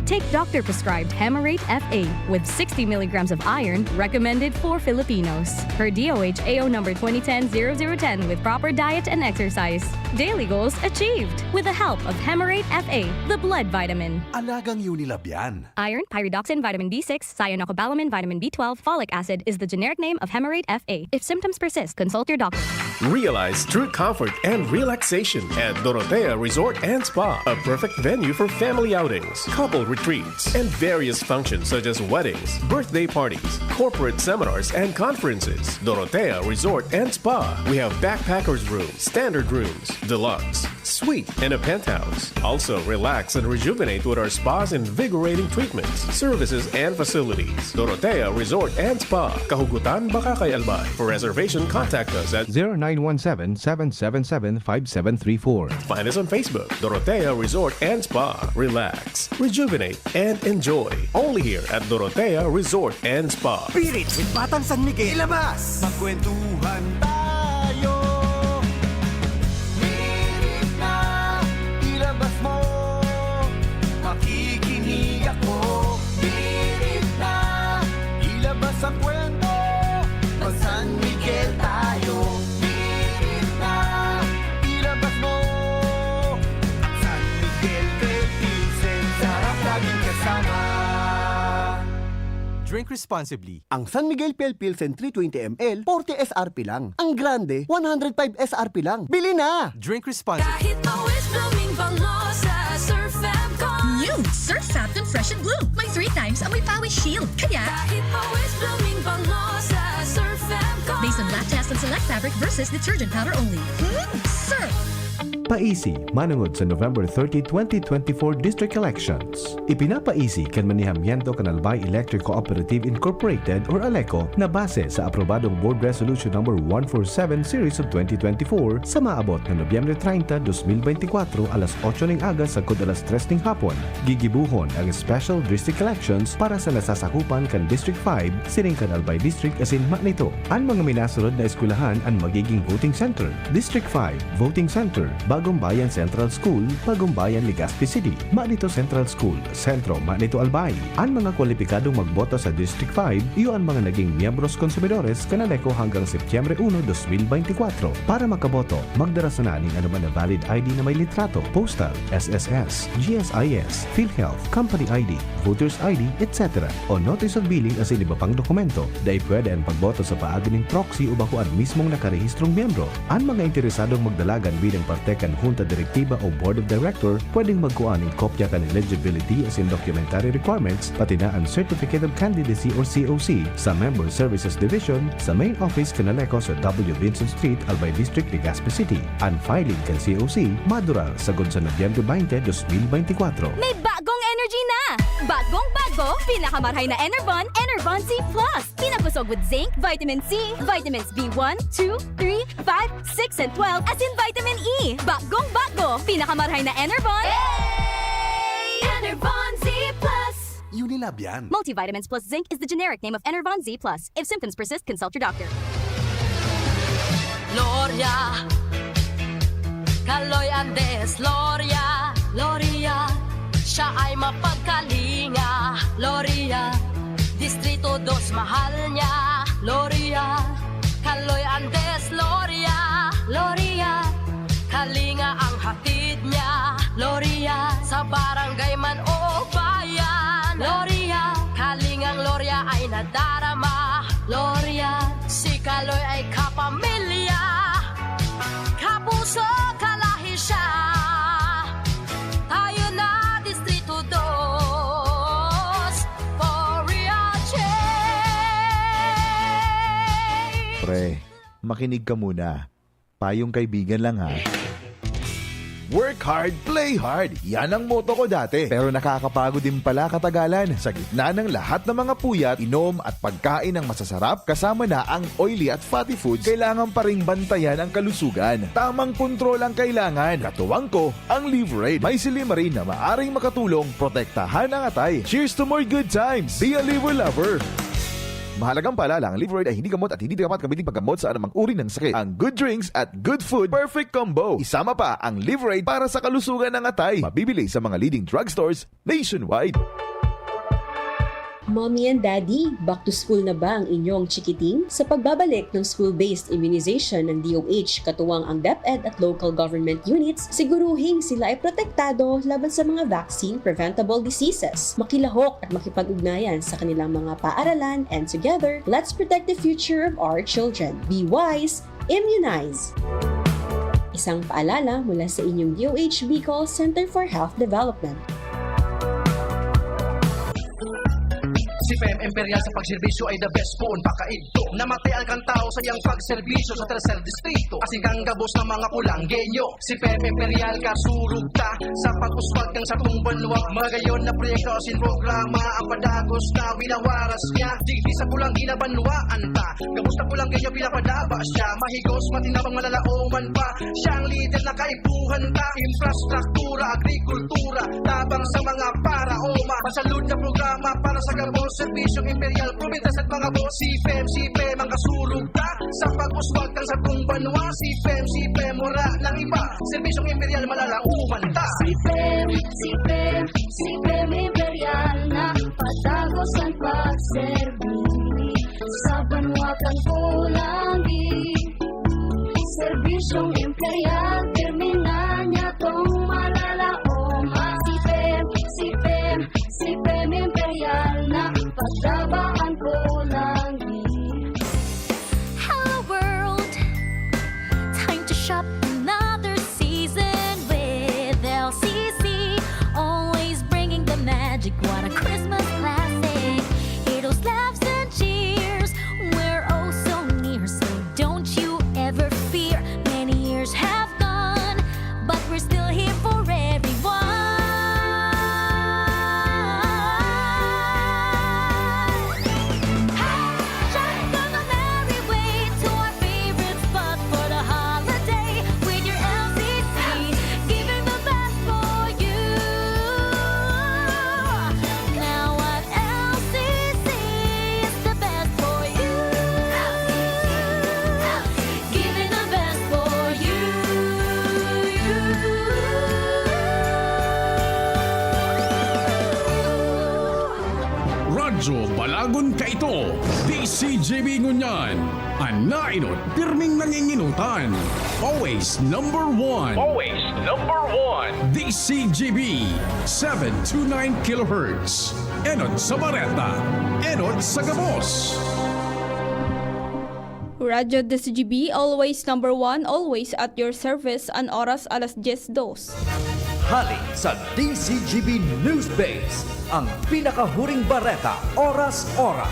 Take doctor-prescribed Hemarate F A with sixty milligrams of iron, recommended for Filipinos. Per D O H A O number twenty ten zero zero ten with proper diet and exercise. Daily goals achieved with the help of Hemarate F A, the blood vitamin. Alagang Unilab yan. Iron, pyridoxine, vitamin B six, cyanocobalamin, vitamin B twelve, folic acid is the generic name of Hemarate F A. If symptoms persist, consult your doctor. Realize true comfort and relaxation at Dorotea Resort and Spa, a perfect venue for family outings, couple retreats, and various functions such as weddings, birthday parties, corporate seminars, and conferences. Dorotea Resort and Spa. We have backpackers room, standard rooms, deluxe, suite, and a penthouse. Also, relax and rejuvenate with our spa's invigorating treatments, services, and facilities. Dorotea Resort and Spa, Kahugutan, Bacacay, Albay. For reservation, contact us at zero nine one seven, seven seven seven, five seven three four. Find us on Facebook, Dorotea Resort and Spa. Relax, rejuvenate, and enjoy. Only here at Dorotea Resort and Spa. Spirit with Batang San Miguel. Ilabas! Magkwentuhan tayo. Spirit na, ilabas mo. Makikinig ako. Spirit na, ilabas ang kwento. Mag-San Miguel tayo. Spirit na, ilabas mo. San Miguel Pale Pilsen, sarap laging kasama. Drink responsibly. Ang San Miguel Pale Pilsen three twenty M L, forty S R P lang. Ang grande, one hundred five S R P lang. Bili na! Drink responsibly. Kahit pawis, blooming bango sa Surf Fab Con. New Surf Fab Con Fresh and Bloom. May three times amoy pawis shield. Kaya kahit pawis, blooming bango sa Surf Fab Con. Based on lab test and select fabric versus detergent powder only. Hmm, Surf! Paisi, manongod sa November thirty, twenty twenty-four District Elections. Ipinapaisi kan manihamiento kan Albay Electric Cooperative Incorporated or ALECO na base sa aprobadong Board Resolution Number one four seven Series of twenty twenty-four sa maabot na Nobyembre treinta, dos mil beintikwatro, alas otso ning aga sagkod alas tres ning hapon. Gigibuhon ang Special District Elections para sa nasasakupan kan District five, siring kan Albay District asin Manito. An mga minasunod na eskwelahan an magiging voting center: District five, Voting Center, Bagong Bayan Central School, Bagong Bayan, Legazpi City, Manito Central School, Sentro, Manito, Albay. An mga kwalipikadong magboto sa District five, iyo an mga naging miyembros konsumidores kan ALECO hanggang Setyembre uno, dos mil beintikwatro. Para makaboto, magdara sana nin anoman na valid I D na may litrato, postal, S S S, G S I S, PhilHealth, company I D, voter's I D, et cetera, o notice of billing asin iba pang dokumento. Dai pwede an pagboto sa paagi nin proxy o bako an mismong nakarehistrong miyembro. An mga interesadong magdalagan bilang parte kan Junta Direktiba o Board of Director, pwedeng magkua nin kopya kan eligibility asin documentary requirements, pati na an Certificate of Candidacy or C O C, sa Member Services Division, sa main office kan Aleco sa W Vincent Street, Albay District, Legazpi City. An filing kan C O C madurar sagkod sa Nobyembre twenty, dos mil beintikwatro. May bagong energy na! Bagong bago, pinakamarhay na Enervon, Enervon Z plus. Pinakusog with zinc, vitamin C, vitamins B one, two, three, five, six, and twelve, asin vitamin E. Bagong bago, pinakamarhay na Enervon. Enervon Z plus. Unilab yan. Multivitamins plus zinc is the generic name of Enervon Z plus. If symptoms persist, consult your doctor. Gloria, Kaloy Andes, Gloria, Gloria. Siya ay mapagkalinga, Gloria. Distrito dos, mahal niya, Gloria. Kaloy Andes, Gloria, Gloria. Kalinga ang hatid niya, Gloria. Sa barangay man o bayan, Gloria. Kalingang Gloria ay nadarama, Gloria. Si Kaloy ay kapamilya, kapuso, kalahi siya. Tayo na, Distrito dos, for real change. Pre, makinig ka muna. Payong kaibigan lang, ha. Work hard, play hard. Yan ang motto ko dati. Pero nakakapagod din pala katagalan. Sa gitna ng lahat ng mga puyat, inom at pagkain ng masasarap, kasama na ang oily at fatty foods, kailangan pa ring bantayan ang kalusugan. Tamang kontrol ang kailangan. Katuwang ko, ang Liverade. May silymarin na maaring makatulong protektahan ang atay. Cheers to more good times! Be a Liver Lover! Mahalagang paalala, ang Liverade ay hindi gamot at hindi dapat gamitin paggamot sa anumang uri ng sakit. Ang good drinks at good food, perfect combo. Isama pa ang Liverade para sa kalusugan ng atay. Mabibili sa mga leading drugstores nationwide. Mommy and Daddy, back to school na ba ang inyong chikiting? Sa pagbabalik ng school-based immunization ng D O H, katuwang ang DepEd at local government units, siguruhing sila ay protektado laban sa mga vaccine-preventable diseases. Makilahok at makipag-ugnayan sa kanilang mga paaralan, and together, let's protect the future of our children. Be wise, immunize! Isang paalala mula sa inyong D O H Bicol Center for Health Development. Si P M Imperial sa pagserbisyo ay the best poon pakaidto. Namati ang kantao sa iyang pagserbisyo sa Tercer Distrito. Asin kang gabos ng mga Pulanggenyo. Si P M Imperial kasurog ta sa pag-uswag kan satong banwa. Magayon na proyekto asin programa ang padagos na winawaras niya. Digdi sa Pulanggi na banwaan ta. Gabos na Pulanggenyo pinapadaba siya. Mahigos, matinabang, malalaoman pa. Siya ang lider na kaipuhan ta. Infrastruktura, agrikultura, tabang sa mga paraoma. Masalud na programa para sa gabos, serbisyong imperial, probinsya sa mga boss. Si P M, si P M ang kasurog ta. Sa pag-uswag kan satong banwa, si P M, si P M, wala nang iba. Serbisyong imperial, malalaoman ta. Si P M, si P M, si P M Imperial na patagos ang pagserbi sa banwa kan Pulanggi. Serbisyong imperial, pirmi na niya tong malalaoman. Si P M, si P M, si P M Imperial na pagdaba ang Pulanggi. Hello world! Time to shop another season with L C C. Always bringing the magic. What a Christmas classic. Hear those laughs and cheers. We're oh so near, so don't you ever fear. Many years have gone, but we're still here for everyone. Hey! Shop on a merry way to our favorite spot for the holiday with your L C C, giving the best for you. Now at L C C is the best for you. Giving the best for you. Radyo Balagon Kaito, D C G B ngunyan. An naenot, pirming nanginginutan. Always number one. Always number one. D C G B, seven two nine kilohertz. Enot sa bareta, enot sa gabos. Radyo D C G B, always number one, always at your service. An oras, alas dyes dos. Hali sa D C G B News Base, ang pinakahuring bareta, oras-oras.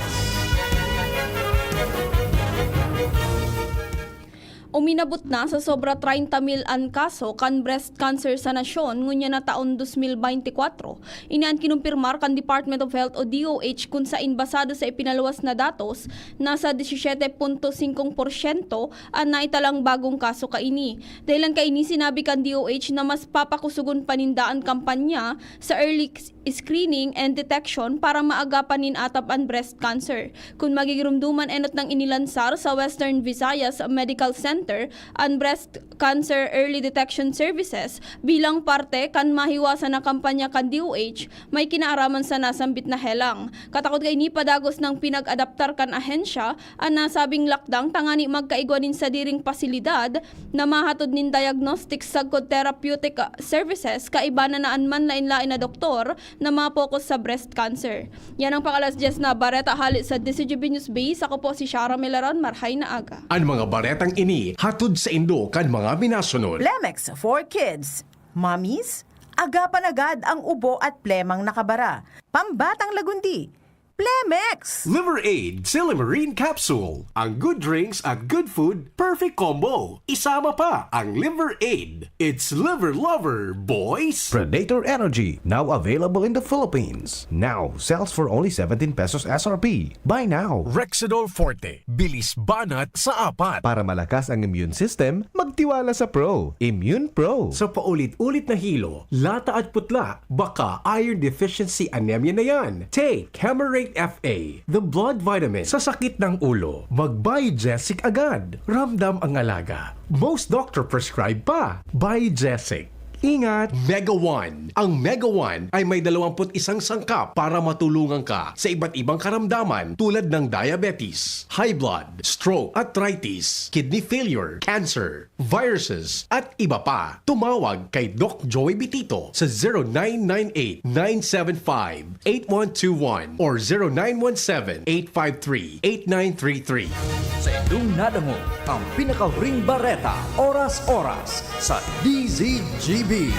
Uminabot na sa sobra treinta mil an kaso kan breast cancer sa nasyon ngunyan na taon dos mil baynte kwatro. Ini an kinumpirmar kan Department of Health o D O H, kun sain, basado sa ipinaluwas na datos, nasa disisiete punto singkong porsyento an naitalang bagong kaso kaini. Dahilan kaini, sinabi kan D O H na mas papakusogon pa ninda an kampanya sa early s-, screening and detection para maagapan nin atap an breast cancer. Kun magigiromdoman, enot nang inilansar sa Western Visayas Medical Center an Breast Cancer Early Detection Services bilang parte kan mahiwasan na kampanya kan D O H may kinaaraman sa nasambit na helang. Katakod kaini, padagos nang pinag-adaptar kan ahensya an nasabing lakdang tangani magkaigwa nin sadiring pasilidad na mahatod nin diagnostics sagkod therapeutic, ah, services, kaiba na an manlaen-laen na doktor na ma-focus sa breast cancer. Yan ang pang-alas dyes na bareta hali sa D C G B News Base. Ako po si Shara Melaron. Marhay na aga. An mga baretang ini hatod saindo kan mga minasunod. Plemex for Kids. Mommies, agapan agad ang ubo at plemang nakabara. Pambatang lagundi, Plemex! Liver Aid Silymarin Capsule. Ang good drinks at good food, perfect combo. Isama pa ang Liver Aid. It's Liver Lover, boys! Predator Energy, now available in the Philippines. Now sells for only seventeen pesos S R P. Buy now! Rexidol Forte, bilis banat sa apat. Para malakas ang immune system, magtiwala sa Pro. Immune Pro. Sa paulit-ulit na hilo, lata at putla, baka iron deficiency anemia na yan. Take Camerate F A, the blood vitamin. Sa sakit ng ulo, mag-Biogesic agad. Ramdam ang alaga. Most doctor prescribe pa. Biogesic. Ingat! Mega One. Ang Mega One ay may dalawampu't isang sangkap para matulungan ka sa iba't ibang karamdaman tulad ng diabetes, high blood, stroke, arthritis, kidney failure, cancer, viruses, at iba pa. Tumawag kay Doc Joey Bitito sa zero nine nine eight, nine seven five, eight one two one or zero nine one seven, eight five three, eight nine three three. Sa indong nadangog, ang pinakahuring bareta, oras-oras, sa D Z G B.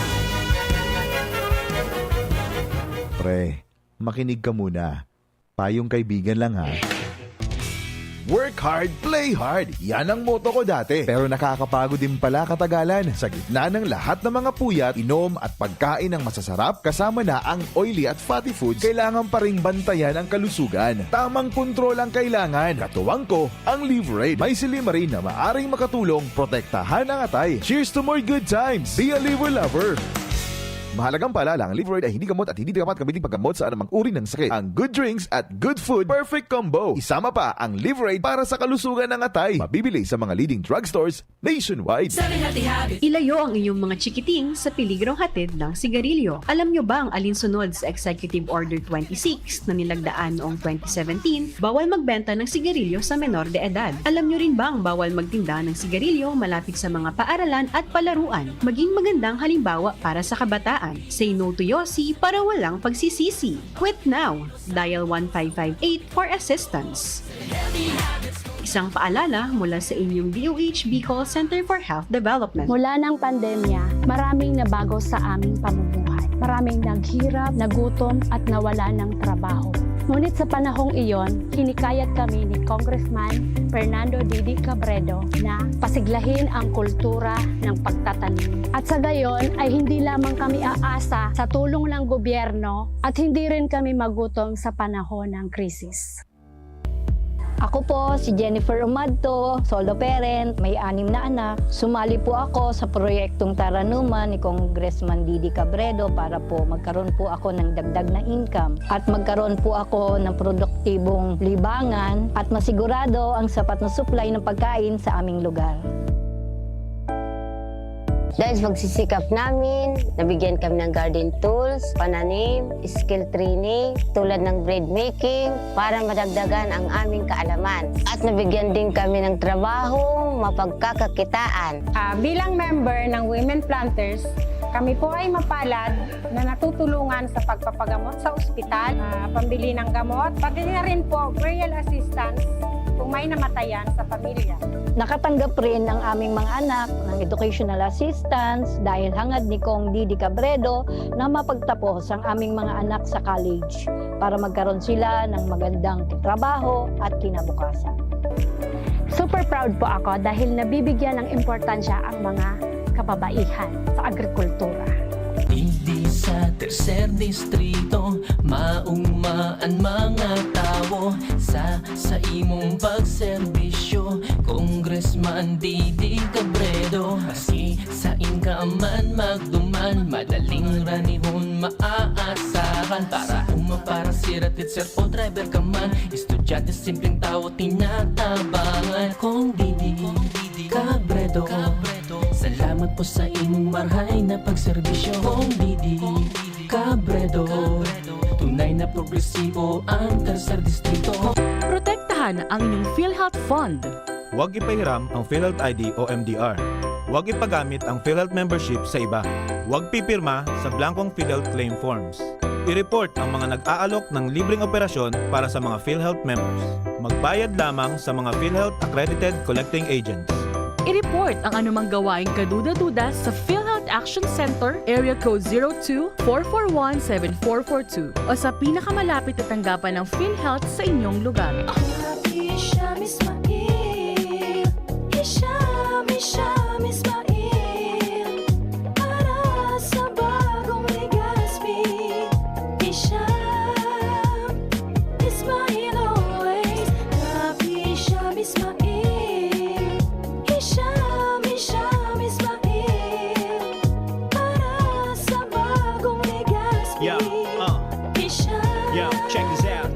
Pre, makinig ka muna. Payong kaibigan lang, ha. Work hard, play hard. Yan ang motto ko dati. Pero nakakapagod din pala katagalan. Sa gitna ng lahat ng mga puyat, inom at pagkain ng masasarap, kasama na ang oily at fatty foods, kailangan pa ring bantayan ang kalusugan. Tamang kontrol ang kailangan. Katuwang ko, ang Liveraid. May silymarin na maaring makatulong protektahan ang atay. Cheers to more good times! Be a Liver Lover! Mahalagang paalala, ang Liveraid ay hindi gamot at hindi dapat gamitin paggamot sa anumang uri ng sakit. Ang good drinks at good food, perfect combo. Isama pa ang Liveraid para sa kalusugan ng atay. Mabibili sa mga leading drugstores nationwide. Ilayo ang inyong mga chikiting sa peligrong hatid ng sigarilyo. Alam nyo bang alinsunod sa Executive Order twenty-six na nilagdaan noong twenty seventeen, bawal magbenta ng sigarilyo sa menor de edad? Alam nyo rin bang bawal magtinda ng sigarilyo malapit sa mga paaralan at palaruan? Maging magandang halimbawa para sa kabataan. Say no to Yossi para walang pagsisisi. Quit now! Dial one five five eight for assistance. Isang paalala mula sa inyong D O H Bicol Center for Health Development. Mula ng pandemya, maraming nabago sa aming pamumuhay. Maraming naghirap, nagutom, at nawala ng trabaho. Ngunit sa panahong iyon, hinikayat kami ni Congressman Fernando Didi Cabredo na pasiglahin ang kultura ng pagtatanim. At sa gayon ay hindi lamang kami aasa sa tulong ng gobyerno at hindi rin kami magutom sa panahon ng krisis. Ako po si Jennifer Umadto, solo parent, may anim na anak. Sumali po ako sa proyektong Taranuman ni Congressman Didi Cabredo para po magkaroon po ako ng dagdag na income at magkaroon po ako ng produktibong libangan at masigurado ang sapat na supply ng pagkain sa aming lugar. Dahil sa pagsisikap namin, nabigyan kami ng garden tools, pananim, skill training, tulad ng bread making, para madagdagan ang aming kaalaman. At nabigyan din kami ng trabahong mapagkakakitaan. Ah, bilang member ng Women Planters, kami po ay mapalad na natutulungan sa pagpapagamot sa ospital, ah, pambili ng gamot, pati na rin po burial assistance. kung may namatayan sa pamilya. Nakatanggap rin ang aming mga anak ng educational assistance dahil hangad ni Cong Didi Cabredo na mapagtapos ang aming mga anak sa college para magkaroon sila ng magandang trabaho at kinabukasan. Super proud po ako dahil nabibigyan ng importansya ang mga kababaihan sa agrikultura. Digdi sa tercer distrito, maugma an mga tawo sa sa imong pagserbisyo, Congressman Didi Cabredo. Maski sain ka man magduman, madaling ranihon maaasahan. Para uma, para sira, teacher o driver ka man, estudyante, simpleng tawo, tinatabangan. Cong Didi Cabredo, salamat po sa imong marhay na pagserbisyo. Cong Didi Cabredo, tunay na progresibo ang tercer distrito. Protektahan ang inyong PhilHealth Fund. Huwag ipahiram ang PhilHealth I D o M D R. Huwag ipagamit ang PhilHealth membership sa iba. Huwag pipirma sa blankong PhilHealth claim forms. I-report ang mga nag-aalok ng libreng operasyon para sa mga PhilHealth members. Magbayad lamang sa mga PhilHealth accredited collecting agents. I-report ang anumang gawaing kaduda-duda sa PhilHealth Action Center, Area Code zero two, four four one, seven four four two o sa pinakamalapit na tanggapan ng PhilHealth sa inyong lugar. Hisham Ismail, Hisham, Hisham Ismail, para sa bagong Legazpi. Hisham Ismail always, Rap Hisham Ismail, Hisham, Hisham Ismail, para sa bagong Legazpi. Yeah, uh. Hisham Yo, check this out.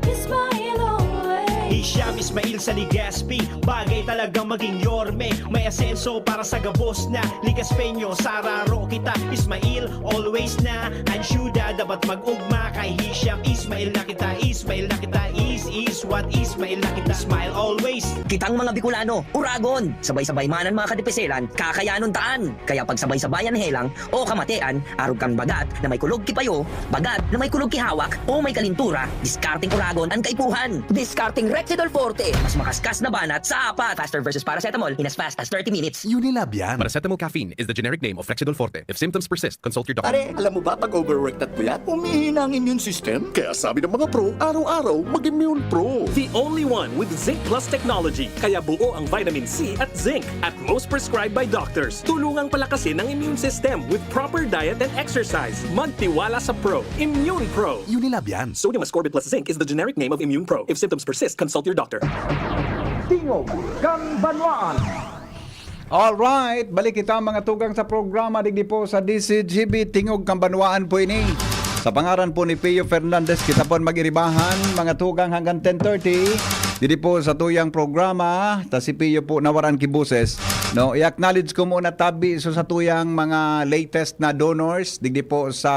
Ismail always. Hisham Ismail sa Legazpi, bagay talagang maging yorme. May asenso para sa gabos na Legazpeño. Sararo kita, Ismail, always na. Ang syudad dapat mag-ugma kay Hisham Ismail na kita. Ismail na kita, is, is what Ismail na kita. Smile always. Kitang mga Bicolano, Uragon, sabay-sabay man an mga kadipiselan, kakayanon taan. Kaya pagsabay-sabayan helang o kamatean, arog kan bagat na may kulog ki payo, bagat na may kulog ki hawak, o may kalintura, diskarteng Uragon an kaipuhan. Diskarteng Rexidol Forte, mas makaskas na banat sa apat. Faster versus paracetamol in as fast as thirty minutes. Unilab yan. Paracetamol caffeine is the generic name of Rexidol Forte. If symptoms persist, consult your doctor. Pare, alam mo ba pag overwork na puyat, humihina ang immune system? Kaya sabi ng mga pro, araw-araw mag-immune pro. The only one with Zinc Plus technology. Kaya buo ang vitamin C at zinc at most prescribed by doctors. Tulungang palakasin ang immune system with proper diet and exercise. Magtiwala sa Pro. Immune Pro. Unilab yan. Sodium ascorbate plus zinc is the generic name of Immune Pro. If symptoms persist, consult your doctor. Tingog kan Banwaan. Alright, balik kita mga tugang sa programa digdi po sa D C G B, Tingog kan Banwaan po ini. Sa pangaran po ni Pio Fernandez, kita po mag-iribahan, mga tugang, hanggang ten thirty. Digdi po sa tuyang programa, ta si Pio po nawaran ki boses. No, i-acknowledge ko muna tabi so sa tuyang mga latest na donors digdi po sa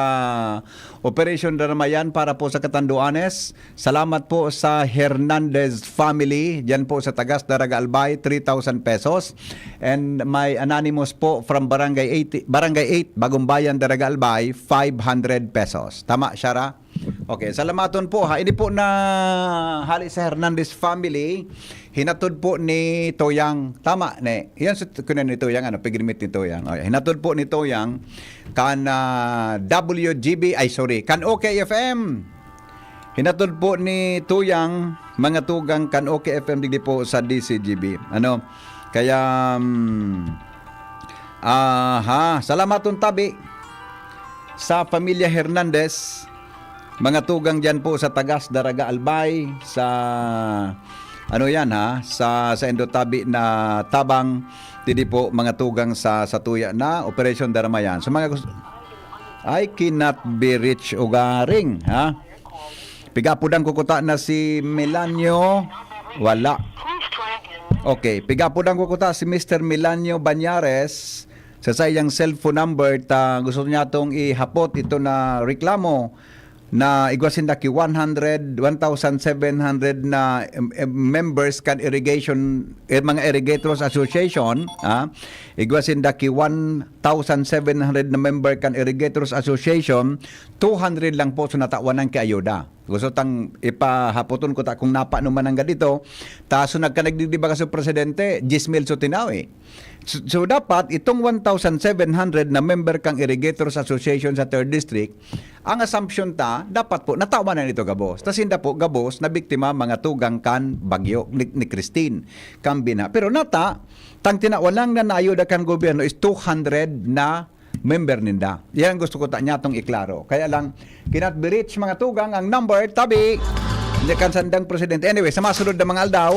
Operation Daramayan para po sa Catanduanes. Salamat po sa Hernandez family, diyan po sa Tagas, Daraga, Albay, three thousand pesos. And may anonymous po from Barangay eight, Barangay eight, Bagumbayan, Daraga, Albay, five hundred pesos. Tama, Shara? Okay, salamaton po ha. Ini po na hali sa Hernandez family, hinatod po ni Toyang. Tama, ne? Yan sa kunan ni Toyang, ano, pigrimit ni Toyang. Okay, hinatod po ni Toyang kan ah, W G B, ay sorry, kan O K F M. Hinatod po ni Tuyang, mga tugang kan O K F M digdi po sa D C G B. Ano? Kaya, mm, aha, salamaton tabi sa pamilya Hernandez, mga tugang diyan po sa Tagas, Daraga, Albay, sa, ano yan ha, sa, sa Indotabi na tabang, digdi po, mga tugang sa, sa tuya na Operation Daramayan. Sa mga gusto, I cannot be rich ugaring, ha? Pigapudan ko kuta na si Melanio? Wala. Okay, pigapudan ko kuta si Mister Melanio Banyares sa saiyang cellphone number ta gusto niya tong ihapot ito na reklamo na igwa sinda ki one hundred, one thousand seven hundred na em, em, members kan irrigation, eh, mga irrigators association, ah, igwa sinda ki one thousand seven hundred na member kan irrigators association, two hundred lang po so natawanan ki ayuda. Gusto tang ipahapoton ko ta kung napaano man nanggad ito. Ta so nagkanagdidiba ka sa presidente, diyes mil so tinaw eh. So, so dapat itong one thousand seven hundred na member kang Irrigators Association sa third District, ang assumption ta, dapat po, natawan na nito gabos. Tas inda po, gabos, na biktima mga tugang kan bagyo ni, ni Christine, kan bina. Pero nata, tang tinawan lang na naayuda kan gobyerno is two hundred na member ninda. Yan gusto ko ta niya tong iklaro. Kaya lang, cannot be reached, mga tugang, ang number, tabi, ni kan sandang presidente. Anyway, sa masunod na mga aldaw,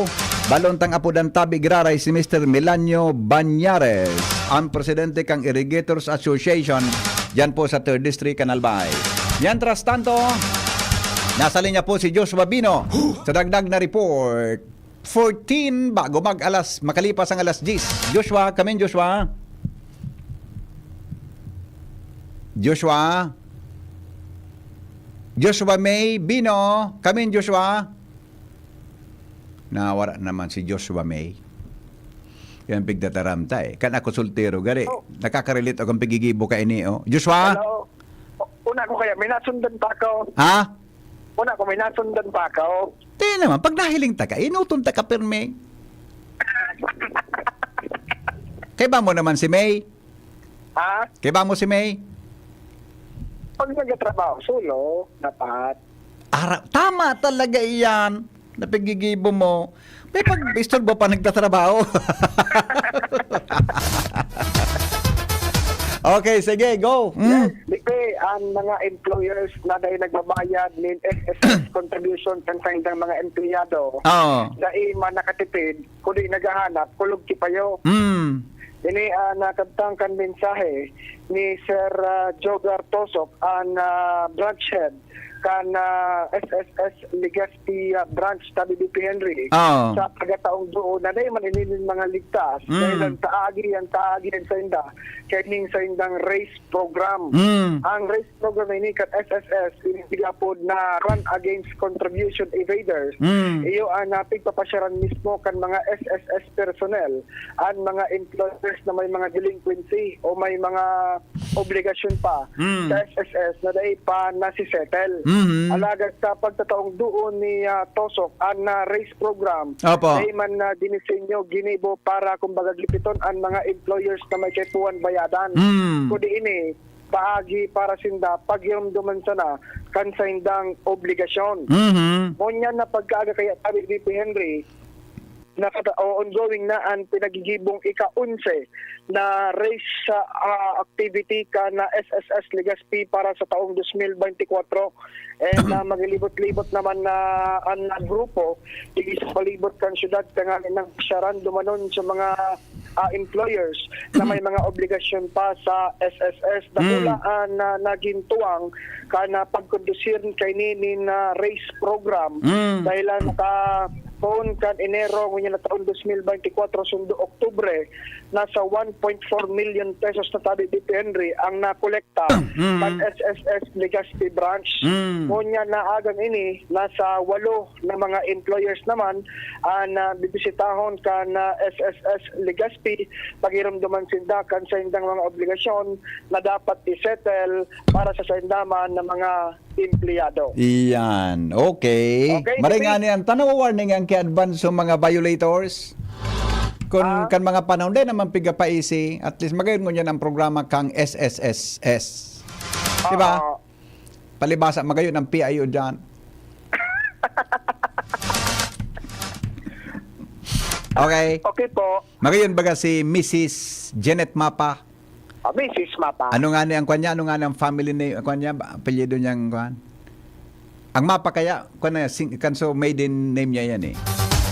balon tang apodan tabi giraray si Mister Milanio Bañares, ang presidente kang Irrigators Association, dyan po sa third District, Canal Bay. Mientras tanto, nasa linya po si Joshua Bino sa dagdag na report. Fourteen, bago mag-alas, makalipas ang alas diyes. Joshua, come in, Joshua. Joshua. Joshua May, Bino, come in, Joshua. Nawara naman si Joshua May. Yan pigtataram ta eh. Kan ako soltero, gari. Oh. Nakaka-relate ako ang pigigibo ka ini, oh. Joshua? Hello. Una ko kaya, may nasundan pa ako. Ha? Una ko, may nasundan pa ako. Di naman, pag nahiling ta ka, inuton ta ka pirmi. Kay ba mo naman si May? Ha? Kay ba mo si May? Pag nagtatrabaho, solo, dapat. Ara, tama talaga iyan. Napigigibo mo. May pag-istorbo pa nagtatrabaho. Okay, sige, go. Mm. Yes, Bibi, ang mga employers na dahil nagbabayad nin S S S contribution kan saindang mga empleyado, Oo. dahil man nakatipid, kundi naghahanap, kulog ki payo. Mm. Ini ang nakabtang kan mensahe ni Sir, ah, Jogar Tosok, ang, ah, branch head kan, ah, S S S Legazpi, ah, branch, tabi D P Henry, Oo. sa pagkataong doon na dahil man ini nin mga ligtas, Mm. dahil ang taagi, ang taagi, ang sainda, kaining saindang race program. Mm. Ang race program na ini kan S S S, ini gihapon na Run Against Contribution Evaders. Mm. Iyo ang napigpapasyaran mismo kan mga S S S personnel, ang mga employers na may mga delinquency o may mga obligasyon pa Mm. sa S S S na dai pa nasisettle. Mhm. Alagad sa pagtataong doon ni, ah, Tosok, ang, ah, race program, Opo. dai man na dinisenyo, ginibo para, kumbaga, gipiton ang mga employers na may kaipuhan bayadan. Mm. Kundi ini, paagi para sinda paghiromdoman sana kan saindang obligasyon. Mhm. Ngunyan na pagkaaga kaya, tabi ni P Henry, nakata-, o ongoing na ang pinagigibong ika-onse na race, ah, activity kan S S S Legazpi para sa taong dos mil bente kwatro. And, ah, maglibot-libot naman na ang grupo, digdi sa palibot kan syudad, tanganing pasyaran dumanon sa mga, ah, employers na may mga obligasyon pa sa S S S. Dakula Mm. ang, ah, naging tuwang kan, ah, pagkondusir kaini nin, ah, race program. Mm. Dahil ang naka-, poon kan Enero ngunyan na taon dos mil bente kwatro sundo Oktubre, nasa one point four million pesos na, tabi ni P Henry, ang nakolekta Mm. kan S S S Legazpi Branch. Mm. Ngunyan na agang ini, nasa walo na mga employers naman ang, ah, bibisitahon kan, ah, S S S Legazpi, paghiromdoman sinda kan saindang mga obligasyon na dapat i-settle para sa sainda man na mga empleyado. Iyan. Okay. Okay, Maray sige. Nga niyan, tanaw warning ang ki-advance sa mga violators. Kun Ah. kan mga panahon, di naman pigapaisi. At least, magayon ngunyan ang programa kang S S S S. Di ba? Oo. Palibasa, magayon ang P I O dyan. Okay. Okay po. Magayon baga si Missus Janet Mapa? Ah, Missus Mapa. Ano nga ni ang kwan niya? Ano nga ni ang family name? Ang kwan niya? Ba-, apelyido niyang kwan? Ang Mapa kaya, kwan na, sing-, kan so maiden name niya yan eh.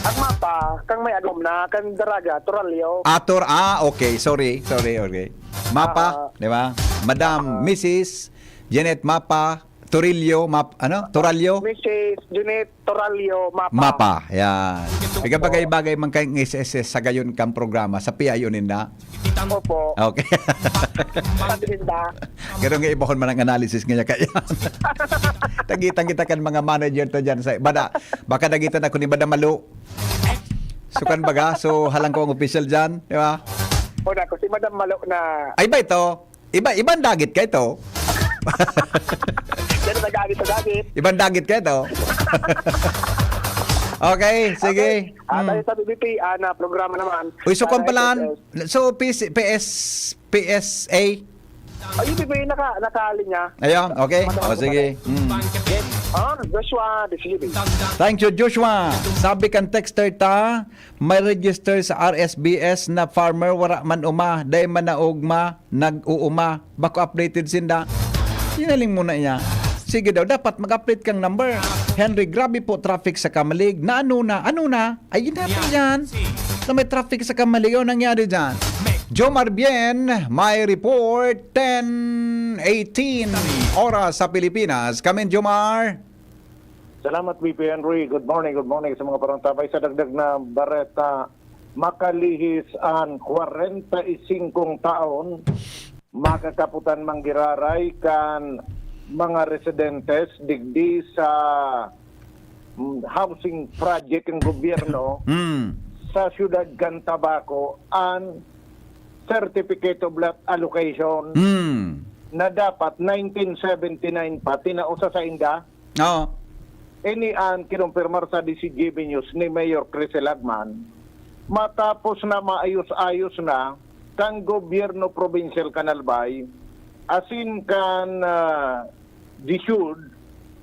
Ang Mapa, kang may agom na, kang daraga, Toralyo. Ah, Tor-, ah, okay. Sorry, sorry, okay. Mapa, Ah. di ba? Madam, Ah. Missus Janet Mapa, Torillo, Map-, ano? Torallo? Missus Janet Torallo Mapa. Mapa, yan. Ikaw bagay-bagay man kayong S S S sa gayon kang programa, sa P I O ninda. Opo. Okay. Sabi ninda. Ganun nga ibahon man ang analysis nga niya kaya. Tagitan kita kan mga manager to dyan. Sa, bada, baka nagitan ako ni Madam Malo. So, kan baga, so halang ko ang official dyan, di ba? O, nako, si Madam Malo na. Ay ba ito? Iba, ibang dagit ka ito. Pero nag-, Ito dagit. Ibang dagit ka ito. Okay, sige. Okay. Ah, tayo Hmm. sa B B P, ah, na programa naman. Uy, so, Para kwan pala, S S S. so, P C, P S, P S A? Ay, yung B B P, naka-, nakalinya. Ayun, okay. Matagal O, ko sige. pala. Hmm. Ah, Joshua, the C B. Thank you, Joshua. Sabi kan texter ta, may register sa R S B S na farmer, wara man uma, dai man naogma, nag-uuma. Bako updated sinda. Hinaling mo na iya. Sige daw, dapat mag-update kang number. Henry, grabe po traffic sa Camalig. Na ano na? Ano na? Ay, yun na po yan. Na may traffic sa Camalig. Ano nangyari dyan? Jomar Bien, may report, ten eighteen oras sa Pilipinas. Come in, Jomar. Salamat, B P Henry. Good morning, good morning sa mga parang tabay. Sa dagdag na bareta, makalihis an kwarenta y singkong taon, makakaputan manggiraray kan mga residentes digdi sa, mm, housing project ng gobyerno Hmm. sa siyudad kan Tabaco, an Certificate of Lot Allocation Hmm. na dapat nineteen seventy-nine pa tinao sa sainda. Oo. Ini an kinumpirmar sa D C G B News ni Mayor Crisel Agman, matapos na maayos-ayos na kan gobyerno probinsyal kan Albay, asin kan, ah, DSUD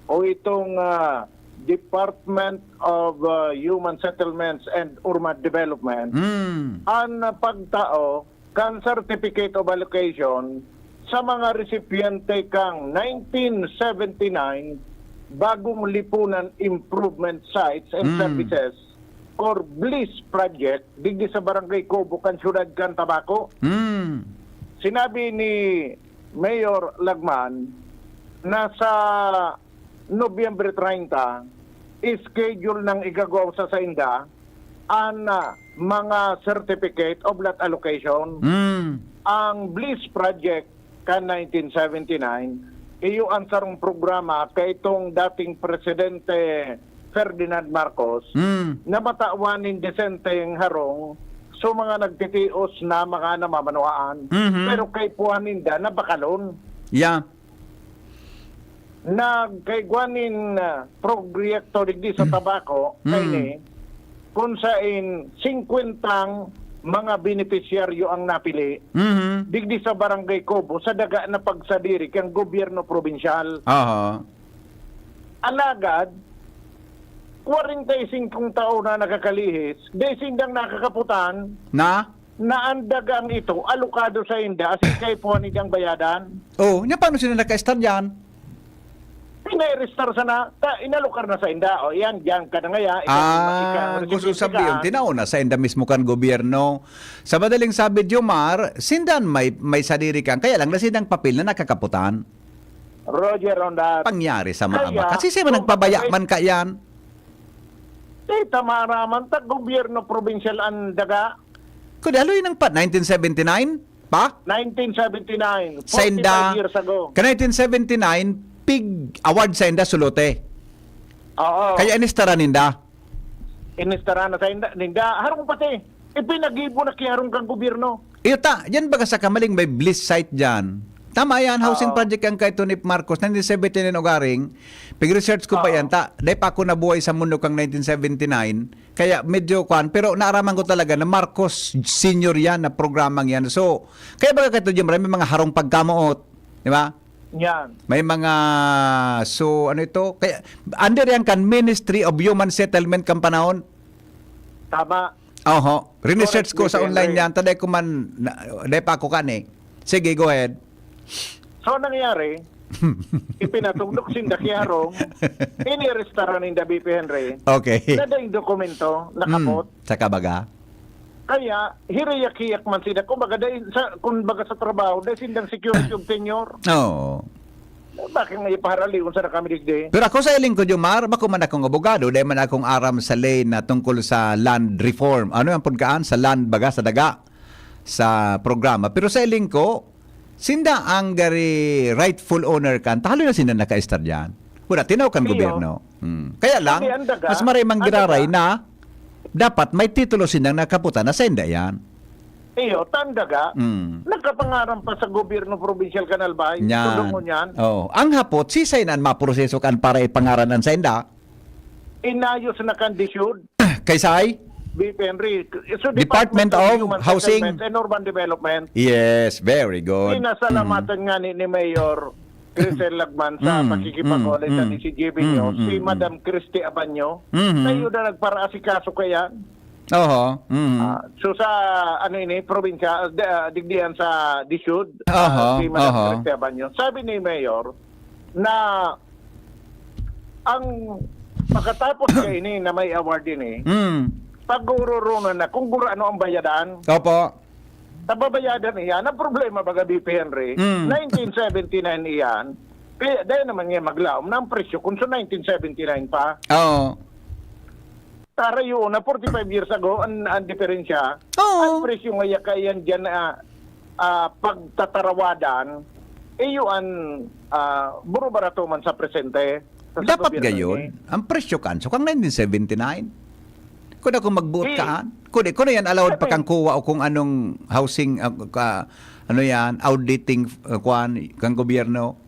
o itong, ah, Department of, ah, Human Settlements and Urban Development, Hmm. an pagtao kan Certificate of Allocation sa mga resipyente kan nineteen seventy-nine Bagong Lipunan Improvement Sites and Mm. Services or BLIS Project digdi sa Barangay Cobo kan siyudad kan Tabaco. Mm. Sinabi ni Mayor Lagman na sa Nobyembre treinta, schedule nang igagwa sa sainda an, ah, mga Certificate of Lot Allocation. Mm. Ang BLIS Project kan nineteen seventy-nine, iyo an sarong programa kaitong dating Presidente Ferdinand Marcos Mm. na matawan nin desenteng harong sa mga nagtitios na mga namamanuhaan, Mhm. pero kaipuhan ninda na bakalon. Yeah. Nagkaigwa nin, ah, proyekto digdi sa Mm. Tabaco, Mm. kaini, kung sain singkwentang mga benepisyaryo ang napili. Mhm. Digdi sa Barangay Cobo, sa daga na pagsadiri kan gobyerno probinsyal. Aha. Alagad, kwarenta y singkong taon na nakakalihis, dai sindang nakakaputan. Na? Na an dagang ito alokado sainda asin kaipuhan nindang bayadan. Oh, nya paano sila naka-estar diyan? Pina-register sana, ta, inalokar na sainda. O, yan, diyan ka na ngaya, ikaw Ah, ika-, gusto ika-, sabihin, tinao na sainda mismo kan gobyerno. Sa madaling sabi, Jomar, sindan may, may sadiri kan, kaya lang na sindang papel na nakakaputan. Roger on that. Pangyari sa mga Kaya, abakan. Kasi siya man kung nagpabaya bakit man ka yan. Di ta maaraman ta, gobyerno probinsyal ang daga. Kundi aloy nang pa, nineteen seventy-nine? Pa? Nineteen seventy-nine, Sa inda, forty-five years ago. Ka nineteen seventy-nine, pig-award sa inda sulote. Oo. Kaya inistara ninda. Inistara na sa inda, ninda. Harong pati, ipinagibo na ki harong kang gobyerno. Iyo ta, yan baga sa Camalig may bliss site dyan. Tama yan, housing Oo. project ang kay Tony Marcos, nineteen seventy-nine ugaring. Pig-research ko pa Oo. yan, ta, dahil pa ako nabuhay sa mundo kang nineteen seventy-nine, kaya medyo kwan, pero naaraman ko talaga na Marcos Senior yan, na programang yan. So, kaya baga kay Tony, may mga harong pagkamoot, di ba? Yan. May mga, so, ano ito? Kaya, under yan kan Ministry of Human Settlement kan panahon. Tama. Oho. Research Correct, ko sa Mister online Henry. Yan. Taday ko man, na, day pa ako kan eh. Sige, go ahead. So, nangyari, ipinatugdok sinda ki harong, inirestaran ninda B P Henry, Okay. na daing dokumento, nakapot. Hmm. Sa kabaga? Kaya, hiriyak-hiyak man sila. Kumbaga, dahil sa, kumbaga sa trabaho, dahil sindang security of tenure. Oo. Bakit nga ipaharalion sana kami digdi? Pero ako sa iling ko, Jomar, bako man akong abogado, dahil man akong aram sa ley na tungkol sa land reform. Ano ang pagkaan? Sa land baga, sa daga, sa programa. Pero sa iling ko, sinda ang gari rightful owner kan, talo na sinda naka-estar dyan. Wala, tinaw kan Iyo. Gobyerno. Hmm. Kaya lang, Sabi, ang daga, mas maray ang manggiraray daga. Na dapat may titulo sindang nakaputan na sa inda yan. Iyo, tandaga, Mm. nakapangaran pa sa gobyerno probinsyal kan Albay. Yan. Tudong mo niyan. Oh, ang hapot, sisay na an maproseso kan para ipangaran an sainda? Inayos na kan DHUD. Kaysay? B P N R I. So, Department Department of of Human Housing. Settlements and Urban Development. Yes, very good. Pinasalamatan Mm. nga ni, ni Mayor Crisel Lagman sa Mm, pakikipag-uli mm, sa mm. D C G B Mm, News, mm, si mm. Madam Christy Abanyo, Mhm. na yun na nagparaasikaso kaya. Oho, mhm. Ah, so sa, ano ini, probinsya, ah, di- ah, digdian sa DHUD, ah, Oho, si Madam oho. Christy Abanyo. Sabi ni Mayor na ang pagkatapos kaini na may award ini, Mm. pag-uuroronan na kung gurano ang bayadan. Opo. Tababayadan iyan. Ang problema, baga, B P N R I, Mm. nineteen seventy-nine iyan. Kaya dahil naman niya maglaom na ang presyo kung sa nineteen seventy-nine pa. Oo. Tara yun, na forty-five years ago, ang, ang diferensya, Oo. ang presyo nga yaka iyan dyan, ah, ah, pagtatarawadan, iyo ang, ah, buro-barato man sa presente. Sa, sa Dapat gobyerno gayon, ini. Ang presyo kan, so kang nineteen seventy-nine. Kung ako magbuot Di. kaan, kung, kung yan allowed pa Sabi. kang kuha o kung anong housing, ah, ka, ano yan, auditing, ah, kuan, kang gobyerno.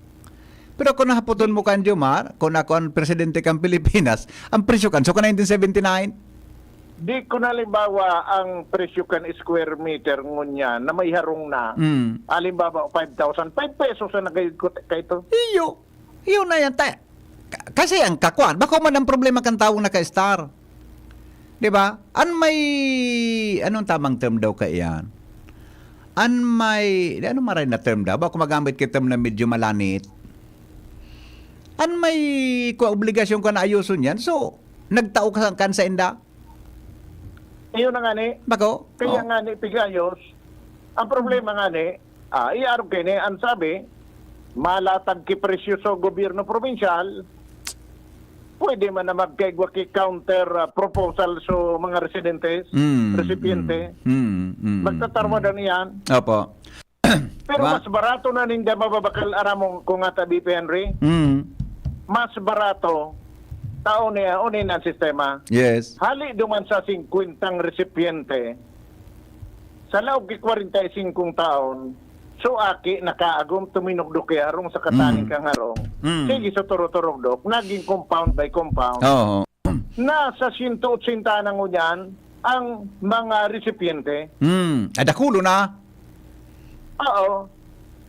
Pero kung nahapoton mo kan Jomar, kung ako ang presidente kang Pilipinas, ang presyo kan, so ka nineteen seventy-nine? Di kung halimbawa ang presyo kan square meter ngunyan na may harong na, Mm. halimbawa five thousand, five pesos ang nagayod ko kaito. Iyo. Iyo na yan. Ta- ka- kasi ang kakuan, bako man ang problema kan tawong naka-star. Di ba? An may, anong tamang term daw kaiyan? An may, di, ano maray na term daw? Bako magamit kay term na medyo malanit. An may kua obligasyon ka na ayoson yan. So, nagtao ka kan sainda? Iyo na nga ni. Bako? Kaya Oh. nga ni, pigayos. Ang problema nga ni, ah, iarog kayo ni, ang sabi, malatag ki presyo sa gobyerno probinsyal, pwede man na magkaigwa ki counter, ah, proposal sa mga residentes, Mm, resipiente. mm, mm, mm, Magtatarwadan mm. iyan. Opo. Pero Wa- mas barato na ninda mababakal, aram mo, kung ata B P N R I, Mm. mas barato, tao niya, unin ang sistema. Yes. Hali duman sa singkwentang resipiente, sa laog ki kwarenta y singkong taon, so aki nakaagom tuminugdok ki harong sa kataning Mm. kang harong. Mm. Sige, sa turog-turugdok, naging compound by compound. Oo. Nasa siyento otsenta na ngunyan ang mga resipiente. Hmm. Ah, dakulo na. Oo.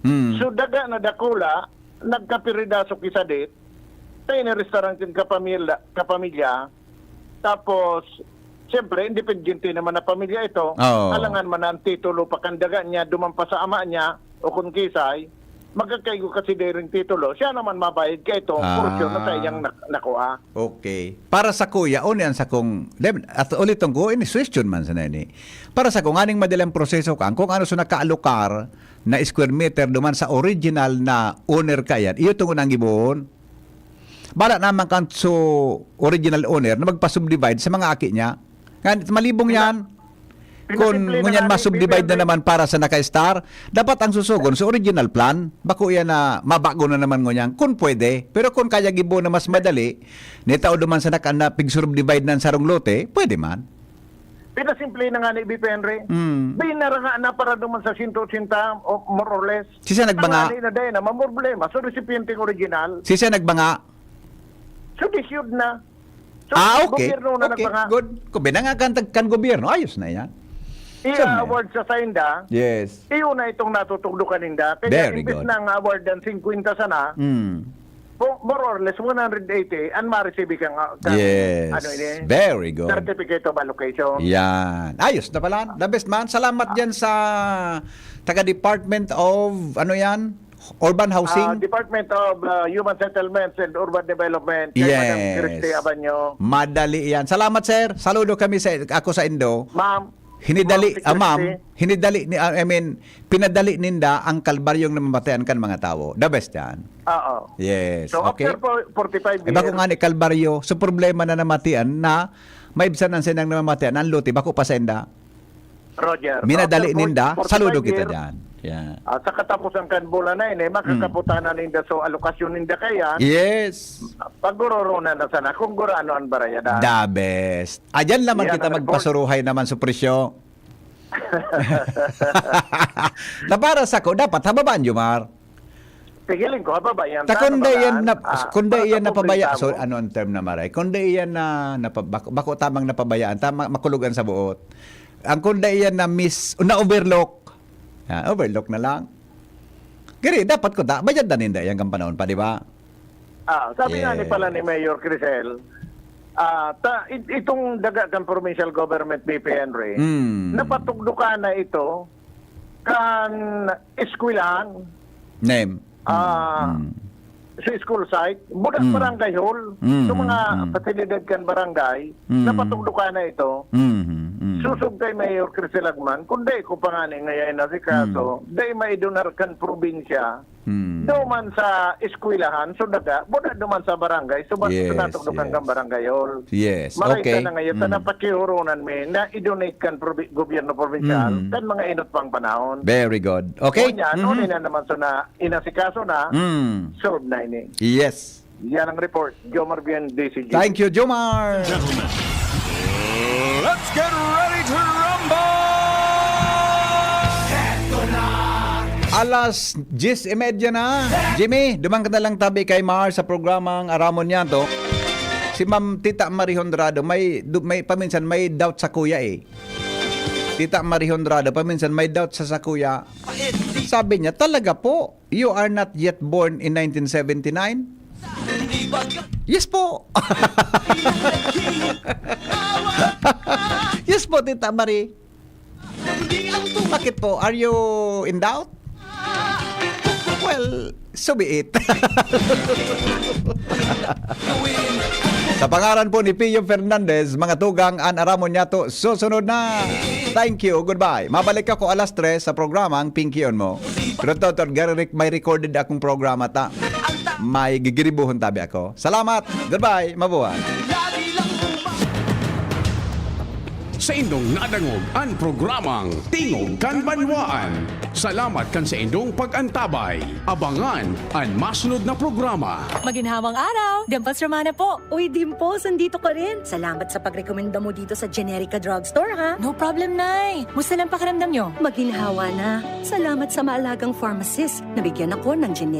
Hmm. So, daga na dakula, nagkapiridaso ki sadit, tayo ni restaurant yung kapamilya, kapamilya. Tapos, siyempre, independyente naman na pamilya ito. Oo. Alangan man ang titulo pa kan daga niya, duman pa sa ama niya, o kung kisay, magkakaigo kasi dairy titulo, siya naman mabayad kay ito, Ah. porsyon na sa iyang nak-, nakuha. Okay. Para sa kuya, uni ang sakong, dem, at uliton ko, ini suwestyon man sa nini. Para sa kung aning madalang proseso kan, kung ano sa nakaalokar na square meter duman sa original na owner kaiyan, iyo tungod ang gibohon. Bala naman kan so original owner na magpa-subdivide sa mga aki niya. Nga, malibong Pina-, yan. Kung pinasimple na ngunyan nga ni masubdivide na B P N B. Naman para sa naka-star, dapat ang susugon sa original plan. Bako yan na mabago na naman ngunyan, kung pwede. Pero kung kaya gibo na mas madali, nitao duman sa naka-, na pig-subdivide na ang sarong lote, pwede man. Pinasimple na nga ni B P N R I. Mm. Binara nga na para duman sa siyento otsenta, o more or less. Sisya nagbanga? Ang nga ni na dahil na, mamroblema. So, recipiente original. Sisya nagbanga? So, disyud na. So, Ah, okay. gobyerno na Okay, nagbanga. Good. Kung binangagan tag-, kan gobyerno, ayos na yan. Saan na yan? I-award sa sainda, Yes. iyo na itong natutugdukan ninda. Kaya Very imbis good. na nga award ang singkwenta sana, Mm. mo-, more or less one hundred eighty, ang ma-receive ka nga, ka-, Yes. ano ini? Very good. Certificate of allocation. Yan. Ayos na pala. The best man. Salamat Ah. dyan sa taga Department of, ano yan? Urban Housing? Ah, Department of, ah, Human Settlements and Urban Development, kay Madam Yes. Christy Abanyo. Madali yan. Salamat, sir. Saludo kami sa, ako sa Indo. Ma'am. Hinidali, Ma'am, si ah, ma'am, Christy. hinidali ni, ah, I mean, pinadali ninda ang kalbaryong namamatean kan mga tawo. The best yan. Oo. Yes, So, okay. after po, forty-five Eh, bako years. nga ni kalbaryo, so problema na namatian na maibsan ang sinang namamatean, ang lote, bako pa senda. Roger. Minadali After ninda, forty-five saludo kita years, dyan. Yeah. ah, sa katapusan kan bulan na ini, makakaputan na ninda, so alokasyon ninda kaya, Yes. pagururuna na sana kung gurano ang barayadan. The best. Ayan naman Yan kita ang report. magpasuruhay naman sa presyo. Na para sako, dapat hababaan, Jomar. Pigiling ko, hababa yan. Ta Tama kung ba di yan, yan? na, Ah, kung di para yan sa napabaya, publiko. So, ano ang term na maray? Kung di yan na, napa, bako, bako tamang napabayaan, tama, makulog an saboot. Ang kung di yan na miss, na-overlook. Ah, overlook na lang. Gani, dapat ko ta, bayad na ninda yan kang panahon pa, di ba? Ah, sabi nga ni Yes. pala ni Mayor Crisel, ah, ta, it- itong daga kan provincial government, B P N R, Mm. napatugdukan na ito kan eskwelahan, Name. ah, Mm. sa school site, budak Mm. barangay hall, Mm, sa mga mm. pasilidad kan barangay, Mm. napatugdukan na ito. Mm. Mm. Susog kay Mayor Crisel Agman, kung di ko pa nga ni ngayon na si kaso, di maidunar kan probinsya, Mm. duman sa eskwelahan, so daga, buda duman sa barangay, so ba Yes, natugdukan yes. Kan barangay hall. Yes, Maray okay. Ka na ngayon, sa Mm. napakihurunan mi, na idonate kan probi- gobyerno provincial, Mm. kan mga inot pang panahon. Very good. Okay? O yan, Mhm. o na naman, so na inasikaso na, Mm. solve na ini. Yes. Yan ang report. Jomar Bien, D C G. Thank you, Jomar. Gentlemen, let's get ready to rumble! Alas diyes y media na. Jimmy, duman ka na lang tabi kay Mar sa programang Aramon Niya to. Si Ma'am Tita Marie Honrado, may, du- may paminsan may doubt sa kuya eh. Tita Marie Honrado, paminsan may doubt sa sa kuya. Sabi niya, "Talaga po, you are not yet born in nineteen seventy-nine?" Yes po. Yes po, Tita Marie. Bakit po? Are you in doubt? Well, so be it. Sa pangaran po ni Pio Fernandez, mga tugang, an Aramon Niya to susunod na. Thank you. Goodbye. Mabalik ako alas tres sa programang Pinkion Mo. Pero to, to, gari-, may recorded akong programa ta. May gigiribuhon tabi ako. Salamat. Goodbye. Mabuhay. Saindong nadangog an programang Tingog kan Banwaan. Salamat kan saindong pag-antabay. Abangan an masunod na programa. Maginhawang araw! Dimples Romana po. Uy, Dimples, andito ka rin. Salamat sa pagrekomenda mo dito sa Generica Drugstore, ha? No problem, Nay. Musta lang pakiramdam nyo? Maginhawa na. Salamat sa maalagang pharmacist. Nabigyan ako ng generic